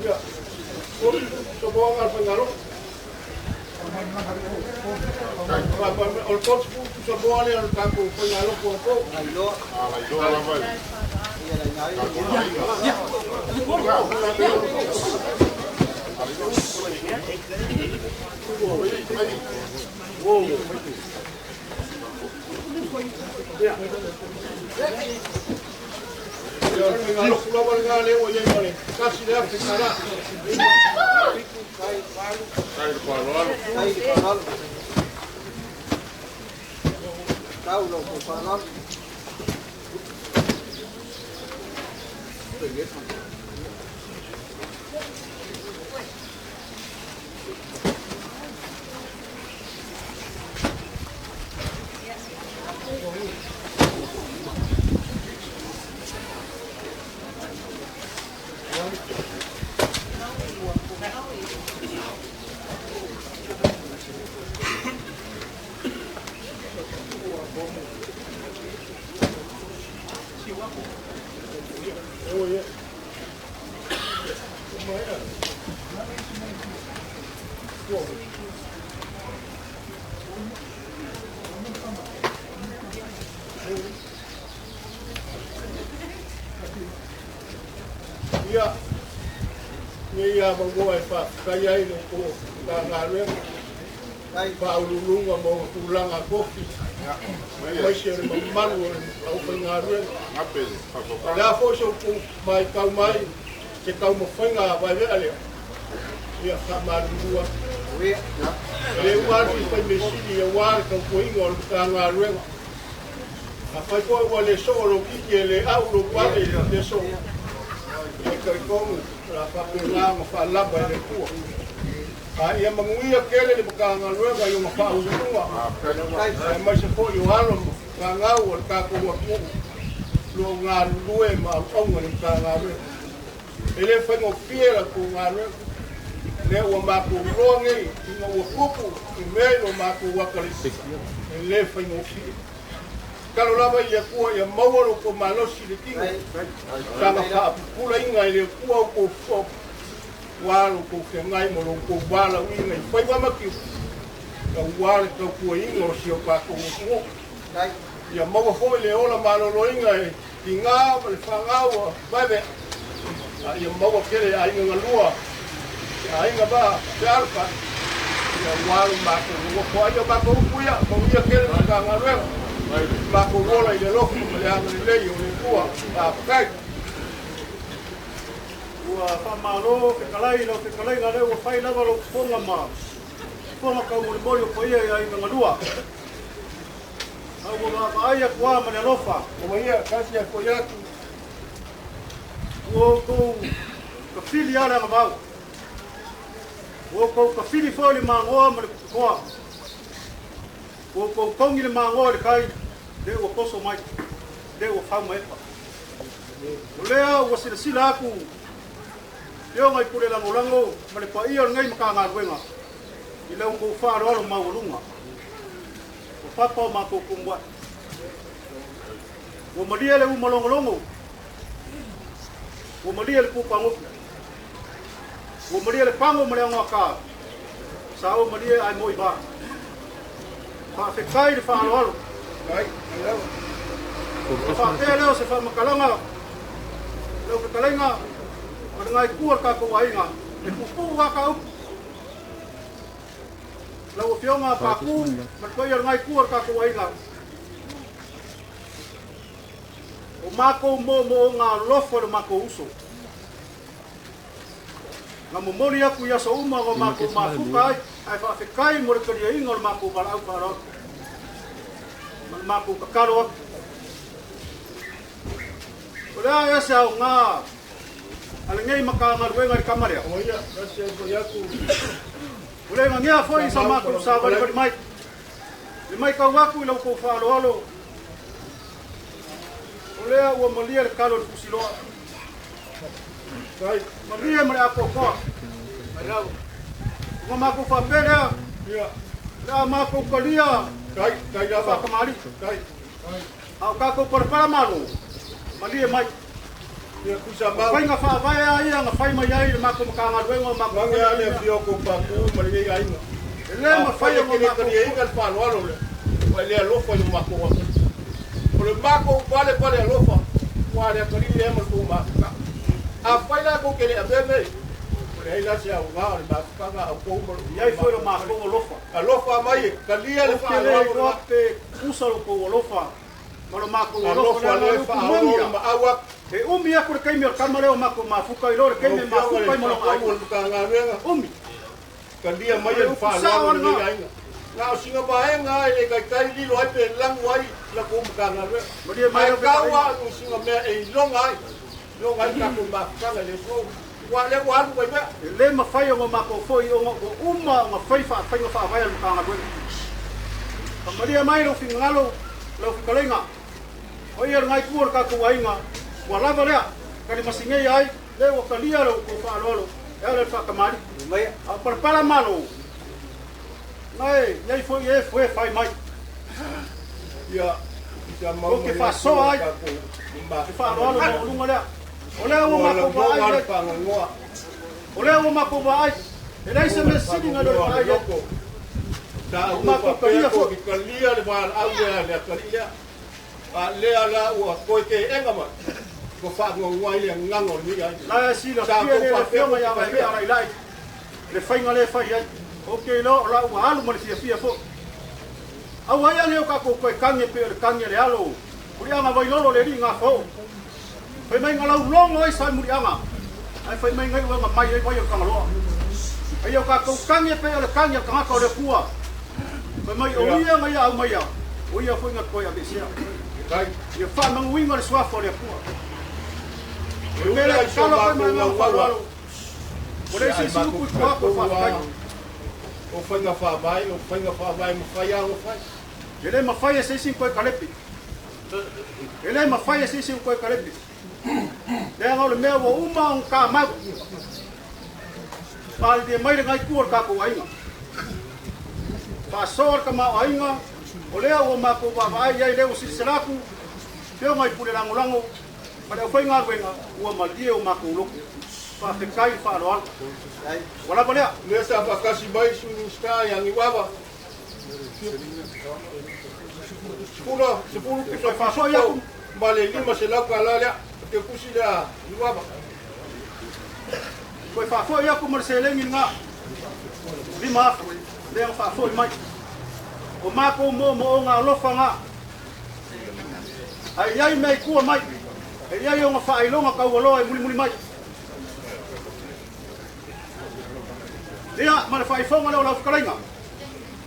Ia, 30 pusa moa nga le faigalo. O le 30 pusa moa lea o le tatou faigalo po po. A lailoa lava i tatou aiga. Ia, o le faigalo lava lena lea ua iai ma le 1,000 tala. Kai le faaaloalo. Ia, nei a maua e faafetai ai le kou Matagaluega faauluuluga ma ona tulaga kofi aemaise o le mamalu o le aufaigaluega. Gape le O faafaukaga. le a foʻi se upu maitau mai se taumafaiga vaevea lea. Ia faamalulua. E lē ua le fifaimesili auā le tautuaina o le Matagaluega. Afai foʻi ua le soo lou kiki e le au lou pale le soo. Ia talitonu la faapena ma faalava e le Atua. A ia manuia tele le Matagaluega i ona faauluuluga. Aemaise foʻi o alo ma fagau o le tatou atunuu lo galulue ma auauga le Matagaluega. E lē faigofie la tou galuega. Lea ua matou iloa nei ina ua tupu ni mea i lo matou akalisi, e le faigofie. Tatalo lava i le Atua ia maua lo outou malosi i le tino, saga faapupulaina e le Atua outou fua aua lo outou feagai ma lo outou valaauina i faiva ma tiute, aua le tautuaina o si o tatou atunuu. Ia maua foi le ola maloloina e tiga ma le fanau a vaevaea, a ia maua tele e aiga galua, e aiga ma fealofani, aua lo matou nonofo ai. O matou upu ia, manuia tele le Matagaluega, matou ola i le alofa ma le agalelei o le Atua. Faafetai. Ua faamalo fetalai i lau fetalaiga lea ua fai lava lou fofoga ma fofoga taumolimoli o paia i aiga galua. A ua vaavaai atu lava ma le alofa. Ua ia, tasi ae foi atu. Ua outou tafili lava le agavau. Ua outou tafili foi le magoa ma le putoa. Ua outou togi le magoa i le tai, lea ua toso mai, lea ua fau ma epa. O lea ua silasila atu Afioga i Pule Lagolago ma le paia o lenei Matagaluega i la outou faaaloalo maualuga. O papa o matou tumuai. Ua malie le uma logologo, ua malie le pupagofu, ua malie le pago ma le agoaká, sa o malie ae moi va. Faafetai le faaaloalo. Ona faapea lea o se faamatalaga lau fetalaiga ma le gaetua o le tatou aiga, e puupuu lava ta upu. Lau Afioga Paku ma le paia o le gaetua o le tatou aiga, o matou moomooga alofa o le matou uso. Na momoli atu i aso uma ua matou mafuta ai, ae faafetai mo le taliaina o le matou valaau faaaloalo ma le matou tatalo atu. O le a ea se aoga a lenei Matagaluega i le tama lea? O le gagea foi i sa matou savalivali mai, le maitau atu i la outou faaaloalo, o lea ua malie le talo i le fusiloa. Malie ma le atoatoa. Ua matou faapea lea, o le a matou talia faatamalii. A o tatou palapala malo, malie mai. O faiga faavae lava ia na fai mai ai le matou Matagaluega o matou faiga. E le mafai ona matou O le matou palepale alofa, ua le atalii lea ma le tou mafutaga. Afai la tou te le avea mea ia, ua leai la se aoga o le mafutaga a outou ma lo I ai foi lo matou alofa. Alofa mai e talia le Ou te le faaaloalo iloa lena. pe tusa lo outou alofa ma lo matou alofa Alofa leaga o lea le upu faaoloolo moni lava. maau atu. E umi atu le taimi o le tama lea o matou mafuta i lo le Lau taimi e Afioga i mafuta le ai ma lona Faatonu o aiga. le Matagaluega, Umi. talia O mai le le upu sao faaaloalo lava i lenei lena. aiga. Na o sina vaega lava e le taitai lilo ai pe lagu ai la tou Matagaluega. Malie mai Ae lau tau fetalaiga. lava o sina mea e iloga ai, iloga ai le tatou mafutaga i le aso. Aua o lea ua alu mai mea. E le mafai ona matou foi ona ua uma ona fai faiga faavae a le Matagaluega. Faamalie mai lou finagalo, lau fetalaiga. O ia lena itu o le tatou aiga, ua lava lea, talimasinei ai, lea ua talia lo outou faaaloalo e ala i le faatamalii. A o palapala malo, na e i ai foi e foe fai mai. Ia, ia Ou te mau mai atu faasoa le ai tatou le mafutaga faaaloalo nei. maualuga lea. O lea ua Ua matou vaai lagoga i le ai, faagagoa. o lea ua matou vaai, e leai se Lagoga mea le sili na lo le faagagoa le vaai ai. loko. Sa Ua outou matou faapea talia tou foi. te talia le valaau lea a le atalii lea. A lea la ua toe teena mai, ua faanoanoa ai le agaga o lenei aiga. La e Sa silafia outou le faapea afioga tou te ia talia. Vaimea Lailai le faiga lea e fai ai. Ou te iloa o la ua alu ma le fiafia foi. Aua ia ne o tatou toe tagi e pei o le tagi a le alo muliaga vailolo le alii gafao. Fai mai na laulogo ai sa muliaga, ae fai mai nai uega mai ai vai o le Tagaloa. Ai o tatou tagi e pei o le tagi a le tagata o le Atua. Fai mai o Ia, ia na ia au mai ia, o ia foi na toe aveesea. tai. Ia faamanuiga le suafa o le Atua. E O le ui mea lea la i so tatalo atu ai ma matou le agaga naunau faaaloalo. atu, Ua leai ia se ae isi matou upu i te tua atu o le talitonu faafetai. lava o faiga faavae, o faiga faavae e mafai lava ona fai. E le mafai e se isi ona toe kalepe. E le mafai e se isi ona toe kalepe. Leaga o le mea ua uma ona tamau. Malilie mai lenā itu o le tatou aiga. Faasoa le tamaoaiga, o lea ua matou vaavaai i ai lea ua silasila atu, afioga i pule lagolago ma le aufaigaluega ua malie o matou loto. Faafetai le faaaloalo. Ua lava lea. Lea sa faatasi mai Sui Minisita ia Niuava. Sefulu, sefulu pusa Faafoi atu. Ma le $500 lea. Te tusi lea Niuava. Toe faafoi atu ma le seleni lena. 5,000 lea na faafoi mai. O matou moomooga alofa na. Ae i ai mea i tua mai. E i ai ona faailoga taualoa e mulimuli mai. Ia, ma le faaifoga lea o lau fetalaiga.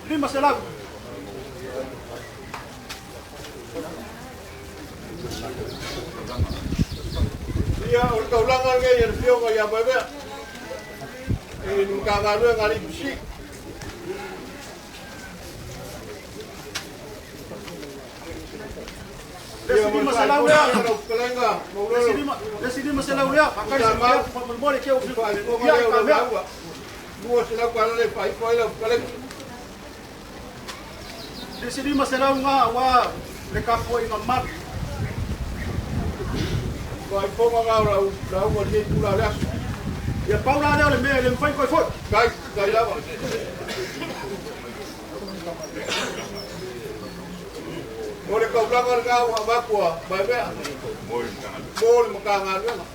500. Ia, o le taulaga lenei e le Afioga ia Vaevea i le Matagaluega a le EPC. Le isi 500 lea. Lau fetalaiga Maulolo. Le isi 500 lea. Faatali se mea, faamolemole ke o Faaifoga ia lea o ka lau mea. lauga. $200 le faaifoga ai lau fetalaiga. Le isi 500 ngā aua le tapuaiga malu. Faaifoga ngā o lau lauga i lenei itula o le aso. Ia pau la lea o le mea e le mafai toe foi. Kai, kai lava. O le taulaga lena ua avatu a Vaevea mo le Matagaluega.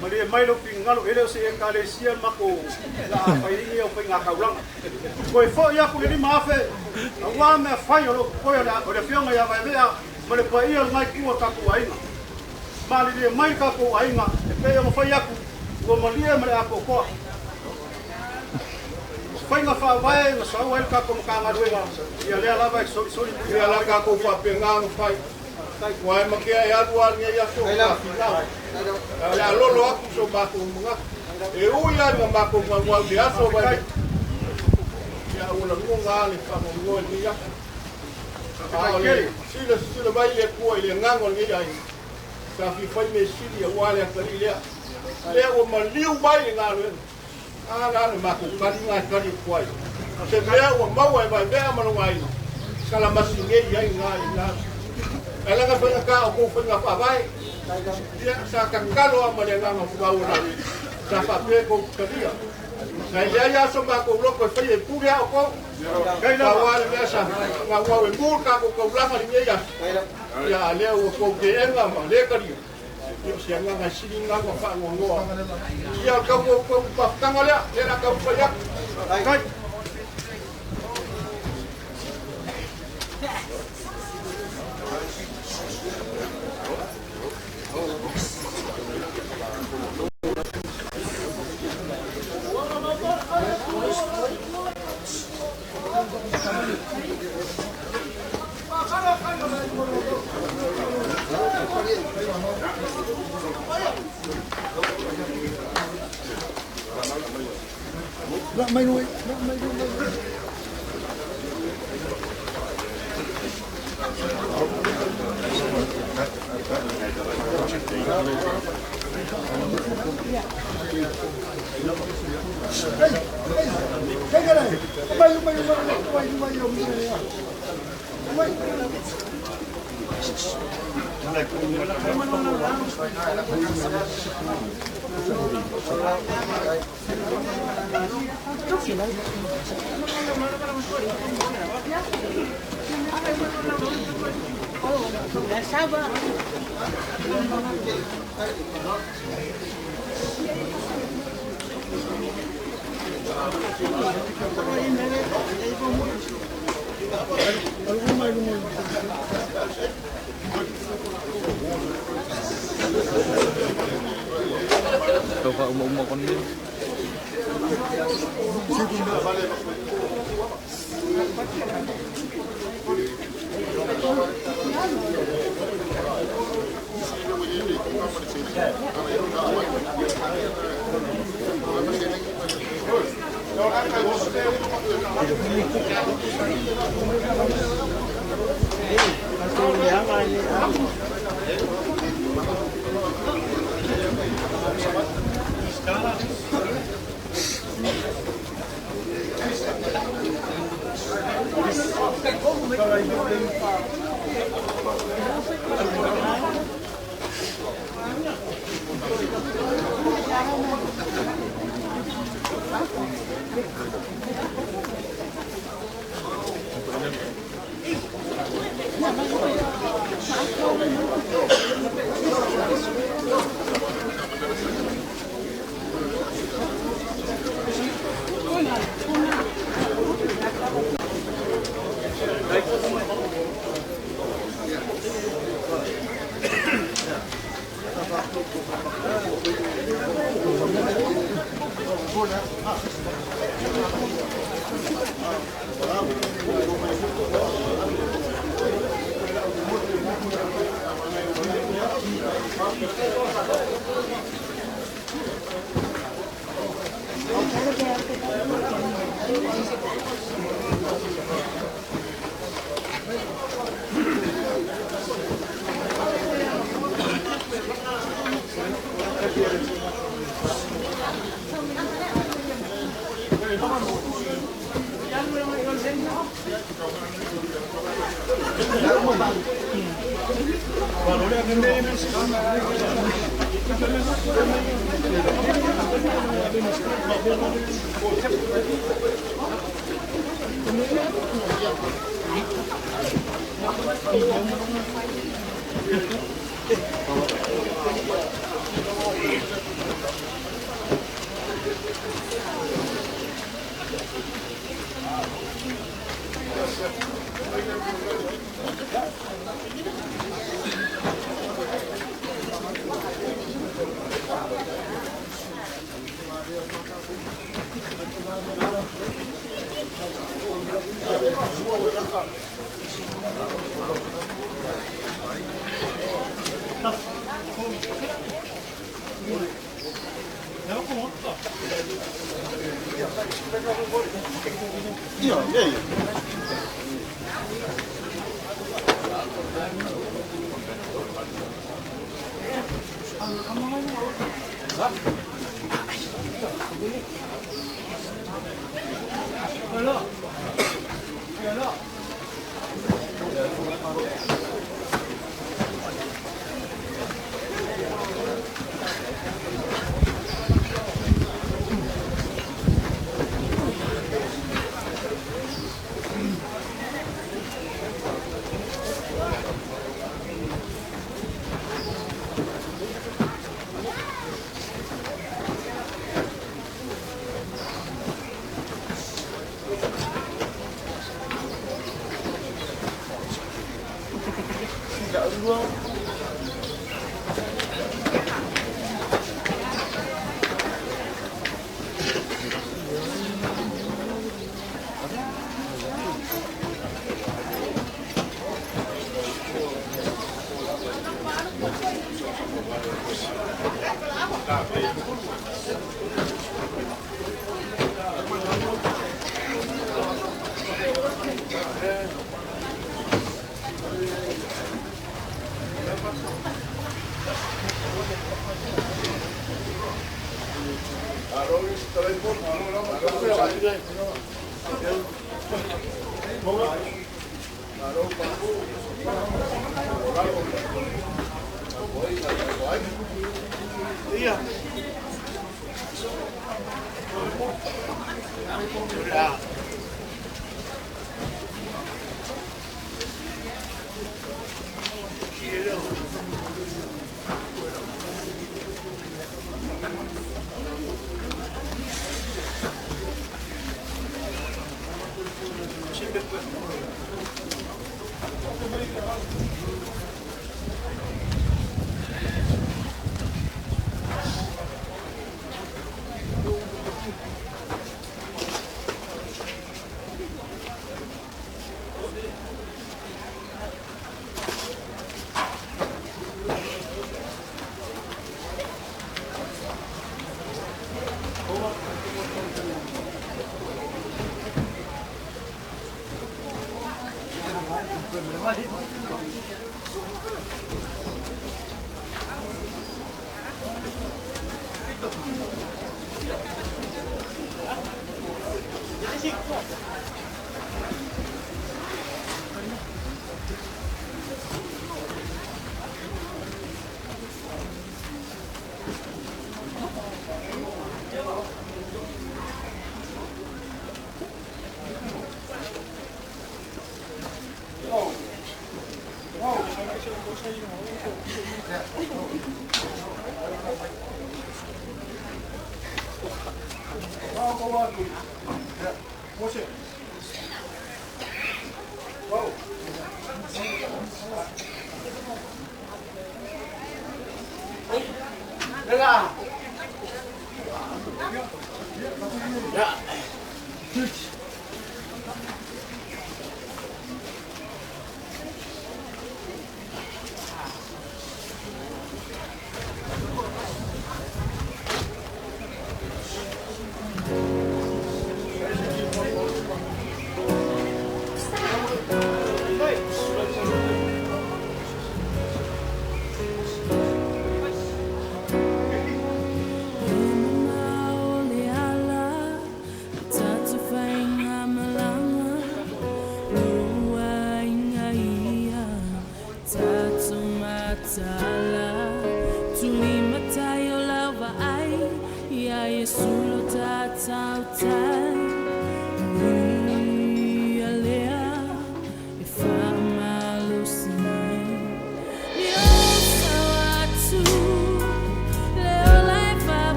Malie mai lou finagalo, e le o se ekalesia le matou la faiini o faigataulaga. Toe foi atu le 5,000, aua mea fai o loo totoe o le afioga ia Vaevea ma le paia o lenā itu o le tatou aiga. Malilie mai le tatou aiga, e pei ona fai atu, ua malie ma le atoatoa. O faiga faavae na sau ai le tatou Matagaluega, ia lea lava e solisoli Ia la tatou faapena ona fai. Ua e matea e alu lava lenei aso o tafinau. Ae o le a lolo atu so matou manatu. E ui lava ina matou naunau i le aso Vaevea. Ia ua lagona lava le faanoanoa i lenei aso. A o le silasila mai le Atua i le agaga o lenei aiga, sa fia fai mea sili aua le atalii lea. Lea ua maliu mai le galuega. A la le matou tali na e tali atu ai. Se mea ua maua e Vaivea ma lona aiga, salamasi nei ai na i na. Ae laga faigata o kou faiga faavae. Ia, sa tatalo lava ma le agaga maualalo. Sa faapea kou talia. Sa leai lava so matou loto e faia e pule a outou. Pau lava le mea sa naunau e mu le tatou taulaga i lenei aso. Ia, a lea ua tou teena ma le talia. Ia, o se agaga e sili lena ona faanoanoa. Ia, o le tau tou mafutaga lea, lea o le a taumafai atu. Kai. Tau faauma kono.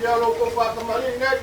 Ia lo ko whakamari nei.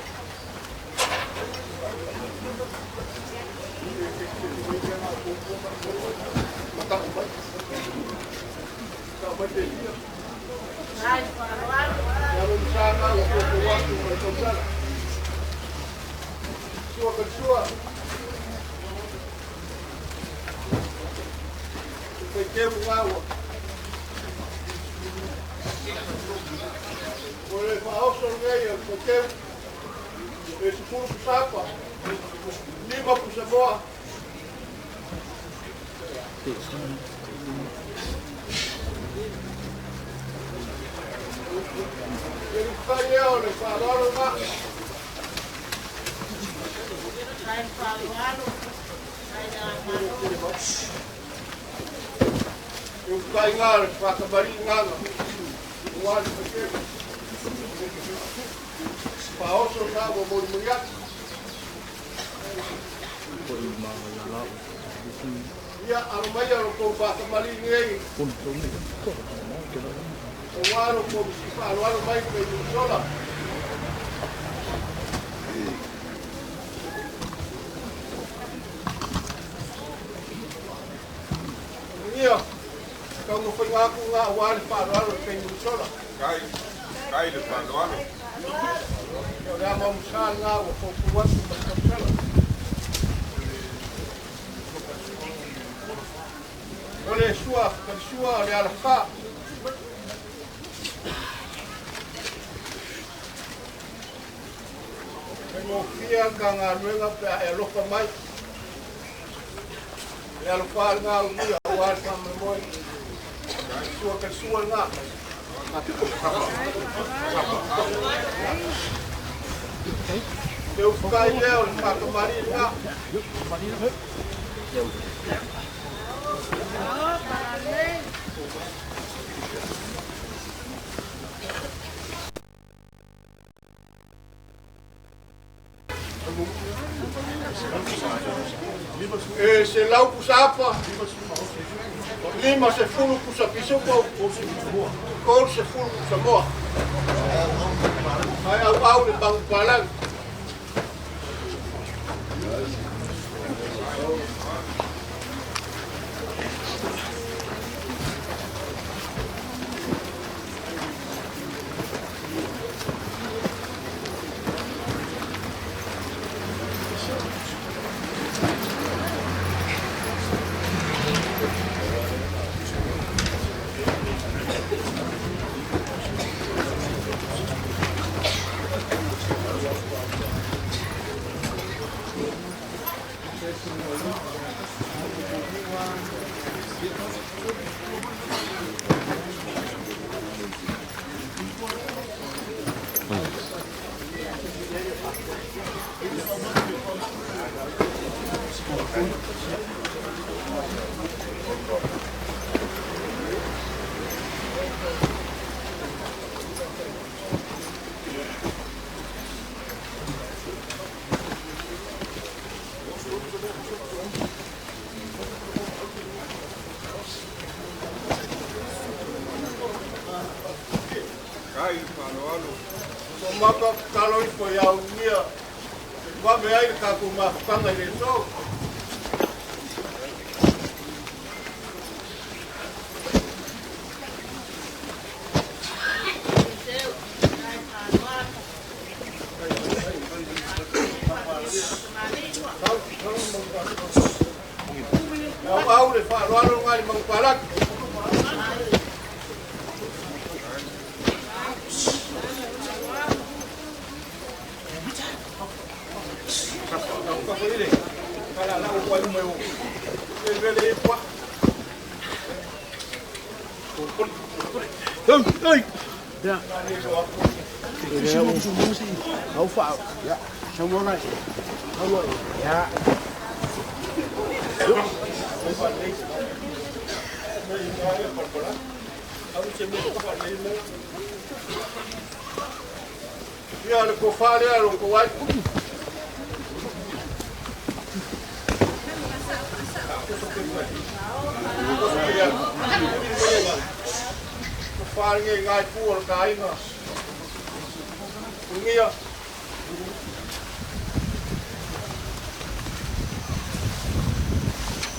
Se lau pusapa, lima se fulu pusa pisupo, kol se fulu pusa moa. Ai au au le bangu palang.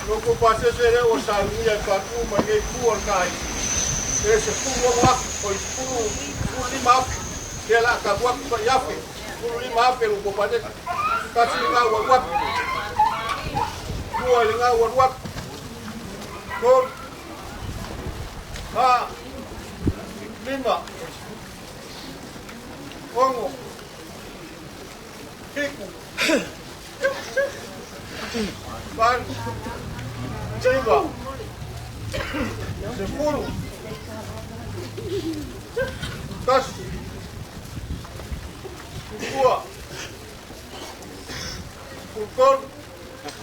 Lou pasese lea ua saunia e faatu mai nei fua o le taaiga, pe 16,000, oi 15,000, lea o le a talu atu tai afe, 15,000 lou pasese. Tasi lena ua alu atu, lua i lena ua alu atu, tolu, fa, lima, ono, fitu, valu, iva, 10, 1, 2, 13,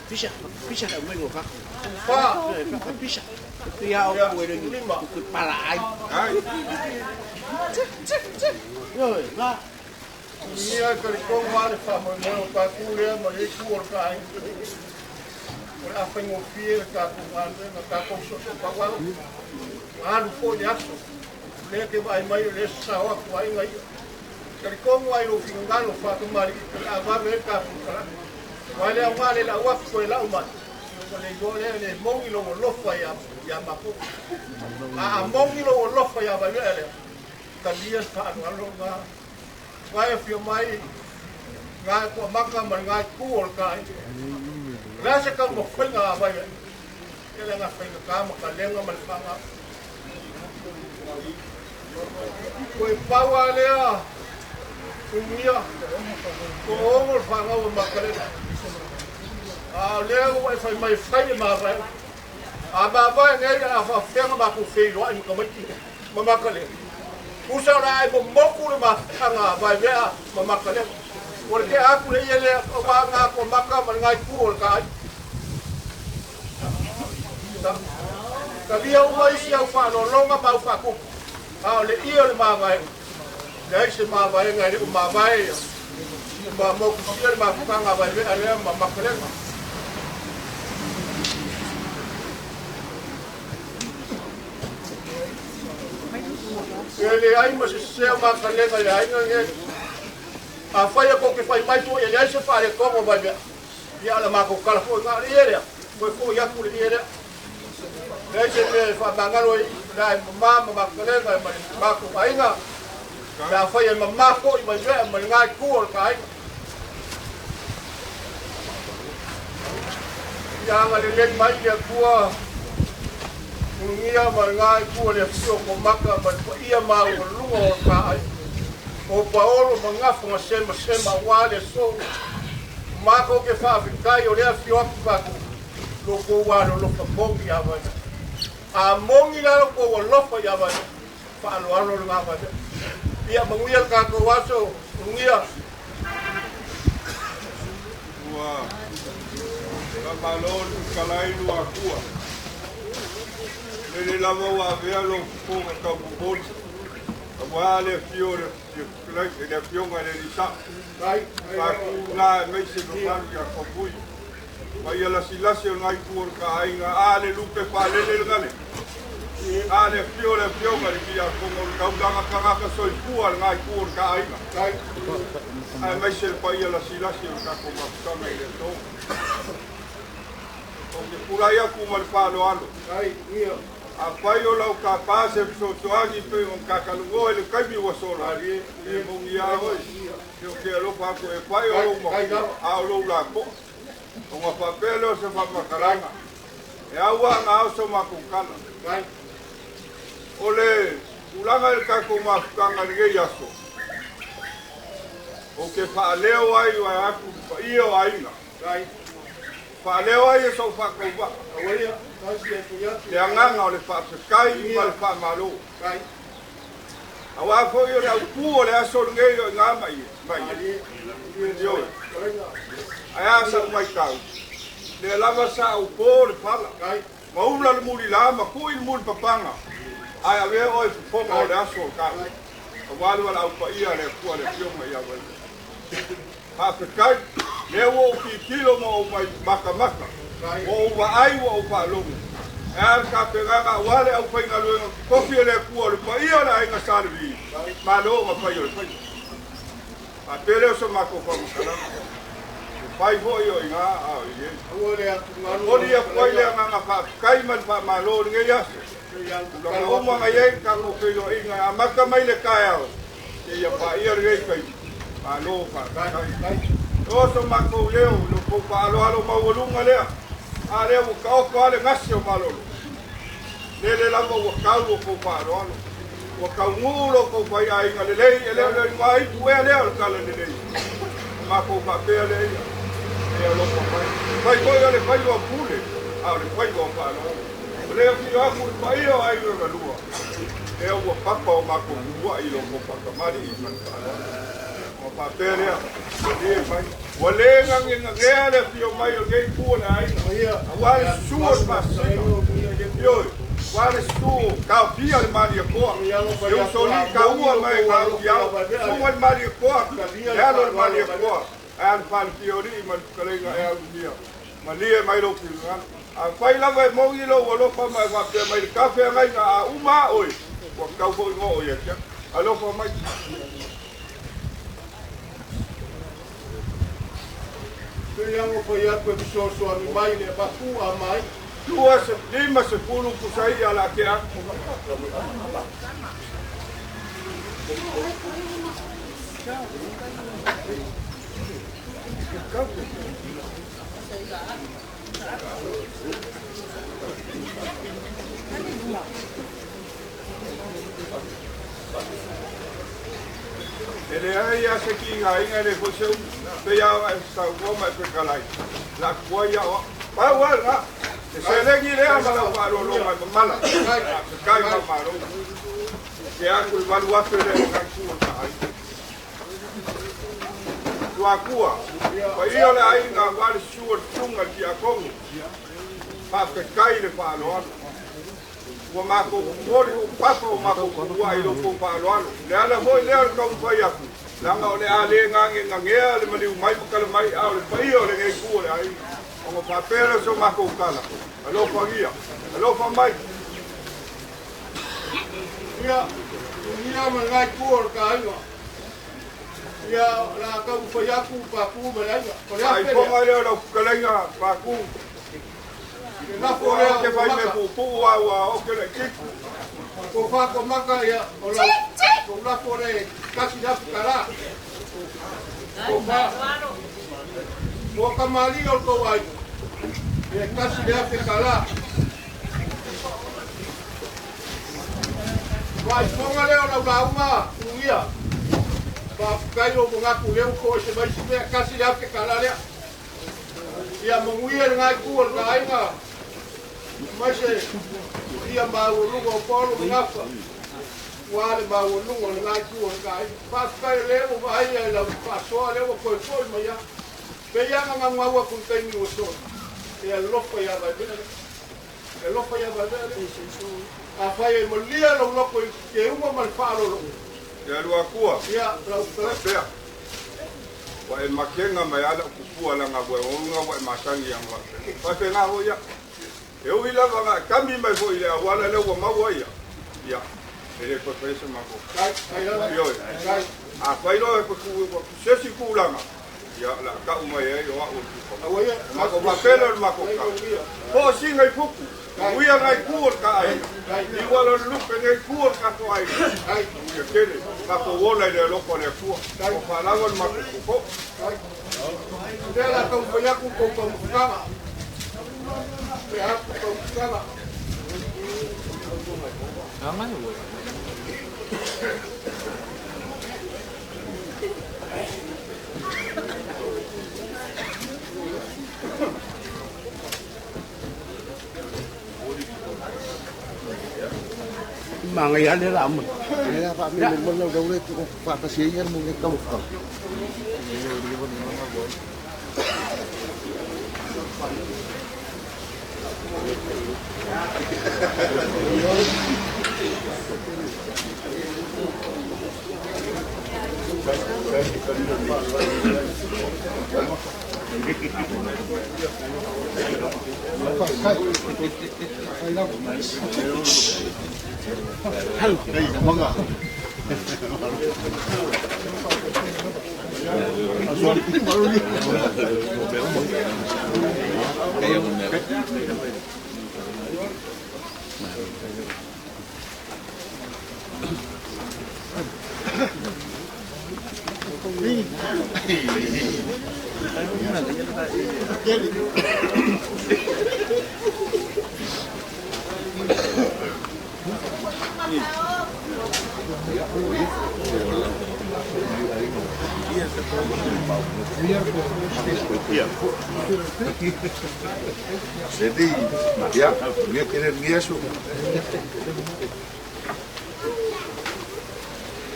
Pisa, pisa ka mai ka. Fa. Pisa. Pia o ku ele ni ku pala ai. Ai. Yo, la. Ia ka le konga le faamoemoe o tatou lea ma le itu o le taaiga. O le a faigofie le tatou galuega, tatou soosootaua alu foi le aso. O lea ke vaai mai o lea sasao atu aiga ia. Talitonu lava i lou finagalo faatamalii o le a vave ai le tatou talaga. Aua e le aoga le lau atu toe lau mai, ona le iloa lea le moni lou alofa ia matou. A moni lou alofa ia Vaimea lea, talia le faaaloalo lena. Aua e afio mai na toamaka ma le itu o le taaiga. O le a se taumafaiga a Vaimea? Ia le aga faigata ma kalega ma le faga. Toe pau lava lea ugia ko ono le fanau a Makalena. A o lea ua e fai mai e fai le mavaega. A mavae nei o le a faafefea ona matou feiloai ma tamaiti ma Makalena. Tusa o le a e momoku le mafutaga a Vaivea ma Makalena. Ua le tea atu le ie lea o ga toamaka ma le itu o le taaiga. Talia uma isi au faaaloaloga ma au faatupu, a o le ie o le mavaega, leai se mavaega e le o mavae ia ma mokusia le mafutaga a Vaivea lea ma Makalena. E leai ma se sese o Makalena i le aiga lenei. Afai e tou te fai mai foi e leai se faaletonu o Vaivea, ia o le matou tala foi lena o le ie lea, toe foi atu le ie lea. Leai se mea e faamagalo ai i la e mama ma Makalena ma le matou aiga, pe afai e mama foi Vaivea ma lena itu o le taaiga. Ia agalelei mai le Atua ulugia ma lena itu o le afio o Komaka ma le paia maualuga o le taaiga. O Paolo ma Gafa ma Semasema aua le aso. Matou te faafetai o lea afio atu tatou lo tou alolofa moni ia Vaimea. A moni la lo tou alofa ia Vaimea, faaaloalo lena Vaimea. Ia manuia le tatou aso, ulugia. Ua faamalo le fetalai Luatua. Lele lava ua avea lou fofoga taumomoli aua le afio o le afioga i le Alii Sao. Faatu la aemaise mamalu ia Faumui. Mai ia lasilasi o lena itu o le taaiga, a le lupe faalele lena le. A le afio o le afioga i le Tiakono o le taulaga tagata soifua lena itu o le taaiga. Aemaise le paia lasilasi o le tatou mafutaga i le aso. Ou te tulai atu ma le faaaloalo. Afai o lau tapa se fesoasoani pei ona tatalanoa i le taimi ua sola, e moni lava oe, se ou te alofa atu e fai o lou matua, a o lou lapoa. Ona faapea lea o se faamatalaga, e au lava ona ao so matou tala. O le tulaga i le tatou mafutaga i lenei aso, ou te faaleo ai vaeatu i le paia o aiga, Faaleo ai e sou faatauvaa le agaga o le faafetai ma le faamalo. Aua foi o le autu o le aso lenei o i ina ma ie. Ioe. Ae a sau matau, lea lava sa ou po le pala, ma ula le mulila ma kui le mulipapaga, ae avea oe i fofoga o le aso o taua, aua le valaau paia a le Atua le Afioga ia Vaimea. Faafetai, lea ua ou tilotilo ma ou matamata, ua ou vaai ua ou faalogo. E a le tapenaga aua le aufaigaluega totofi a le Atua o le paia o le aiga Sa Levi, malo ma fai o le faiva. Faapea lea o so matou faamatalaga. Afai foi o iga a o inei. Momoli atu ai le agaga faafetai ma le faamalo i lenei aso. Tulaga uma na i ai le tatou feiloaiga e amata mai le taeao seia paia lenei taimi. Malo faafetai. E oo so matou leo i lo outou faaaloalo maualuga lea, a lea ua taoto lava le gase o malolo. Lele lava ua tau lo outou faaaloalo. Ua taunuu lo outou faiaiga lelei, e le o le igoa ipu ea lea o le tala lelei. Ona matou faapea lea ia, E alofa mai. E fai foi o le faiva o pule, a o le faiva o faaaloalo. O le afio atu i le paia o aiga galua, lea ua papa o matou tuuai i lo outou faatamalii ma le faaaloalo. Ona faapea lea, Malie mai. Ua le nagenagea le afio mai o lenei itu o le aiga, aua le susu o le faasisina. Ioe, aua le susu o taofia le Malietoa, le usolii taua ma e taofiao, susuga i le Malietoa, le alo o le Malietoa, ae a le Falefiaolii ma le fetalaiga e Alumia. Malie mai lou finagalo. Afai lava e moni lou alofa ma e faapea mai le tafeagaiga a uma a oe, ua tatau foi ona oo ia te au. Alofa mai. Pei lava ua fai atu e fesoasoani mai le mapu a mai. 50 pusa i'a la tea atu. E leai lava se kigaina e le foi se umi, pei lava ona e saunoa ma e fetalai, la tuai au au. Pau lava lena, le seleni lea ma lau faaaloaloga e mamala, faafetai ma malo. Te atu i 8,000 lea i nai tua ta aiga. Tuakua, paia o le aiga aua le susu o le susuga i le tiakono, faafetai le faaaloalo. Ua matou momoli uupapa o matou tuua i lo outou faaaloalo. O le ala foi lea o le taumafai atu, leaga o le a le gagegagea le maliu mai ma tala mai, a o le paia o lenei itu o le aiga. Ona faapea lea o se matou tala, alofagia, alofa mai. Ia, tunia ma lena itu o le ta aiga. Ia, o le a taumafai atu Patu ma le aiga. O le afe lea. Faaipoga lea o lau fetalaiga Patu. Lafo lea o te fai mea puupuu a ua oke laitiiti. Ko whako maka ia o lau kou lafo lea e tasi le afu tala. Ko wha mo kamali o kou aiga e tasi le afe tala. Faaipoga lea o lau lauga uia. Faafetai o manatu lea ua toese mai si mea tasi le afe tala lea. Ia manuia lena itu o le aiga, aemaise ia maualuga o Paolo ma Gafa, aua le maualuga o lena itu o le aiga. Faafetai o lea ua vaaia i lau faasoa lea ua toe foi mai lava. Pei lava ona naunau atu i le taimi ua sola, e alofa ia Vaimea lea. E alofa ia Vaimea lea. Afai e malia lou loto i le teuga ma le faaaloalo. Ia Luatua. Ia, lau fetalai. Faapea. Ua e makega mai lava lau tupua leaga ua e uga ua e masani ia faapea. Faapena foi ia. E ui lava na e kami mai foi i le auala lea ua maua ia. Ia, e le toe faia se matou. Ioe. Afai loa e se isi tulaga, ia, o le a tau mai ai o au o le tupa. Matou faapea lea o le matou tala. Po o sina i pupu, uia nai tu o le ta aiga. Iu ala o le lupe nei tu o le tatou aiga. Manuia tele, tatou ola i le alofa o le Atua. Ua faalava le matou tupo. Lea la taumafai atu tou taumafataga. Lea atu taumafataga. Mangai ale la mo. Ya. Jadi, ya, dia kira dia su.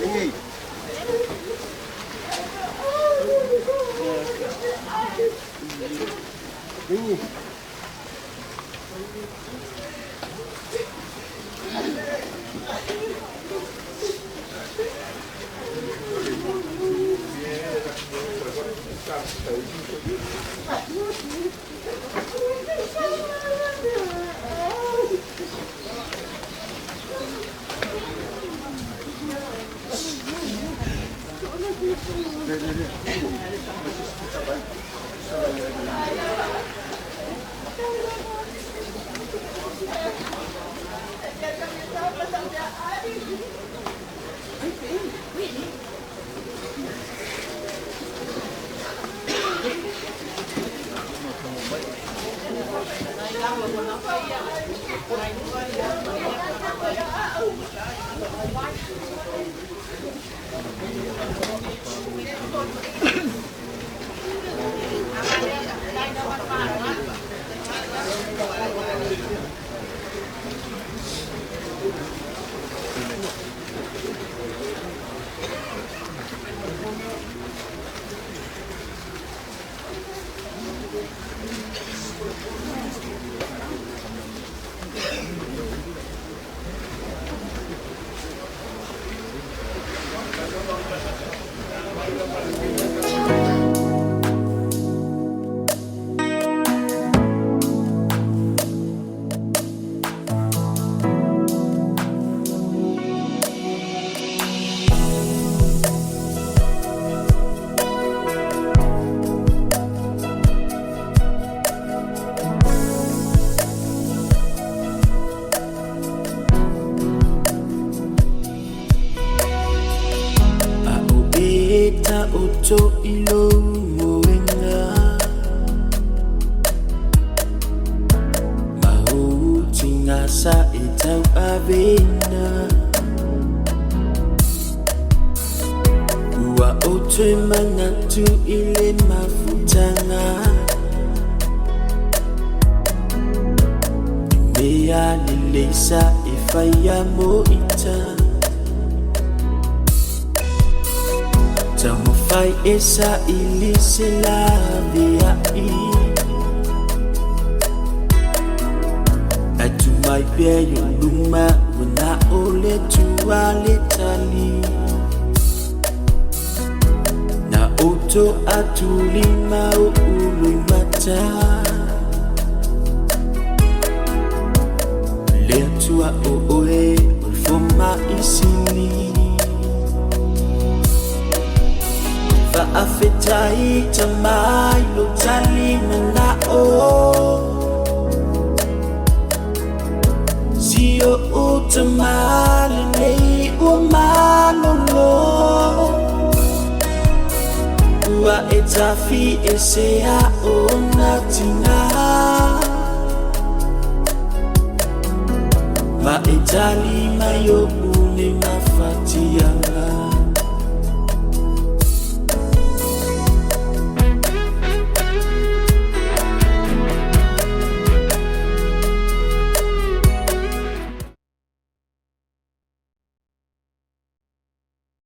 Ini. Ini. Oto ilo moenga Mahutinga sa itau avena Ua oto manatu ile mafutanga Mea leleisa e whaia mo ita Taumafai e sa ili se lavea i Atu mai pea yo luma wana o le tua le tali Na oto atu lima o ulu mata Le atua o oe o le foma isini Faafetai tamai lo tali mana'o Sio o tamale nei ua malolo Ua e tafi e sea o na tina Ma e tali mai o une mafatianga.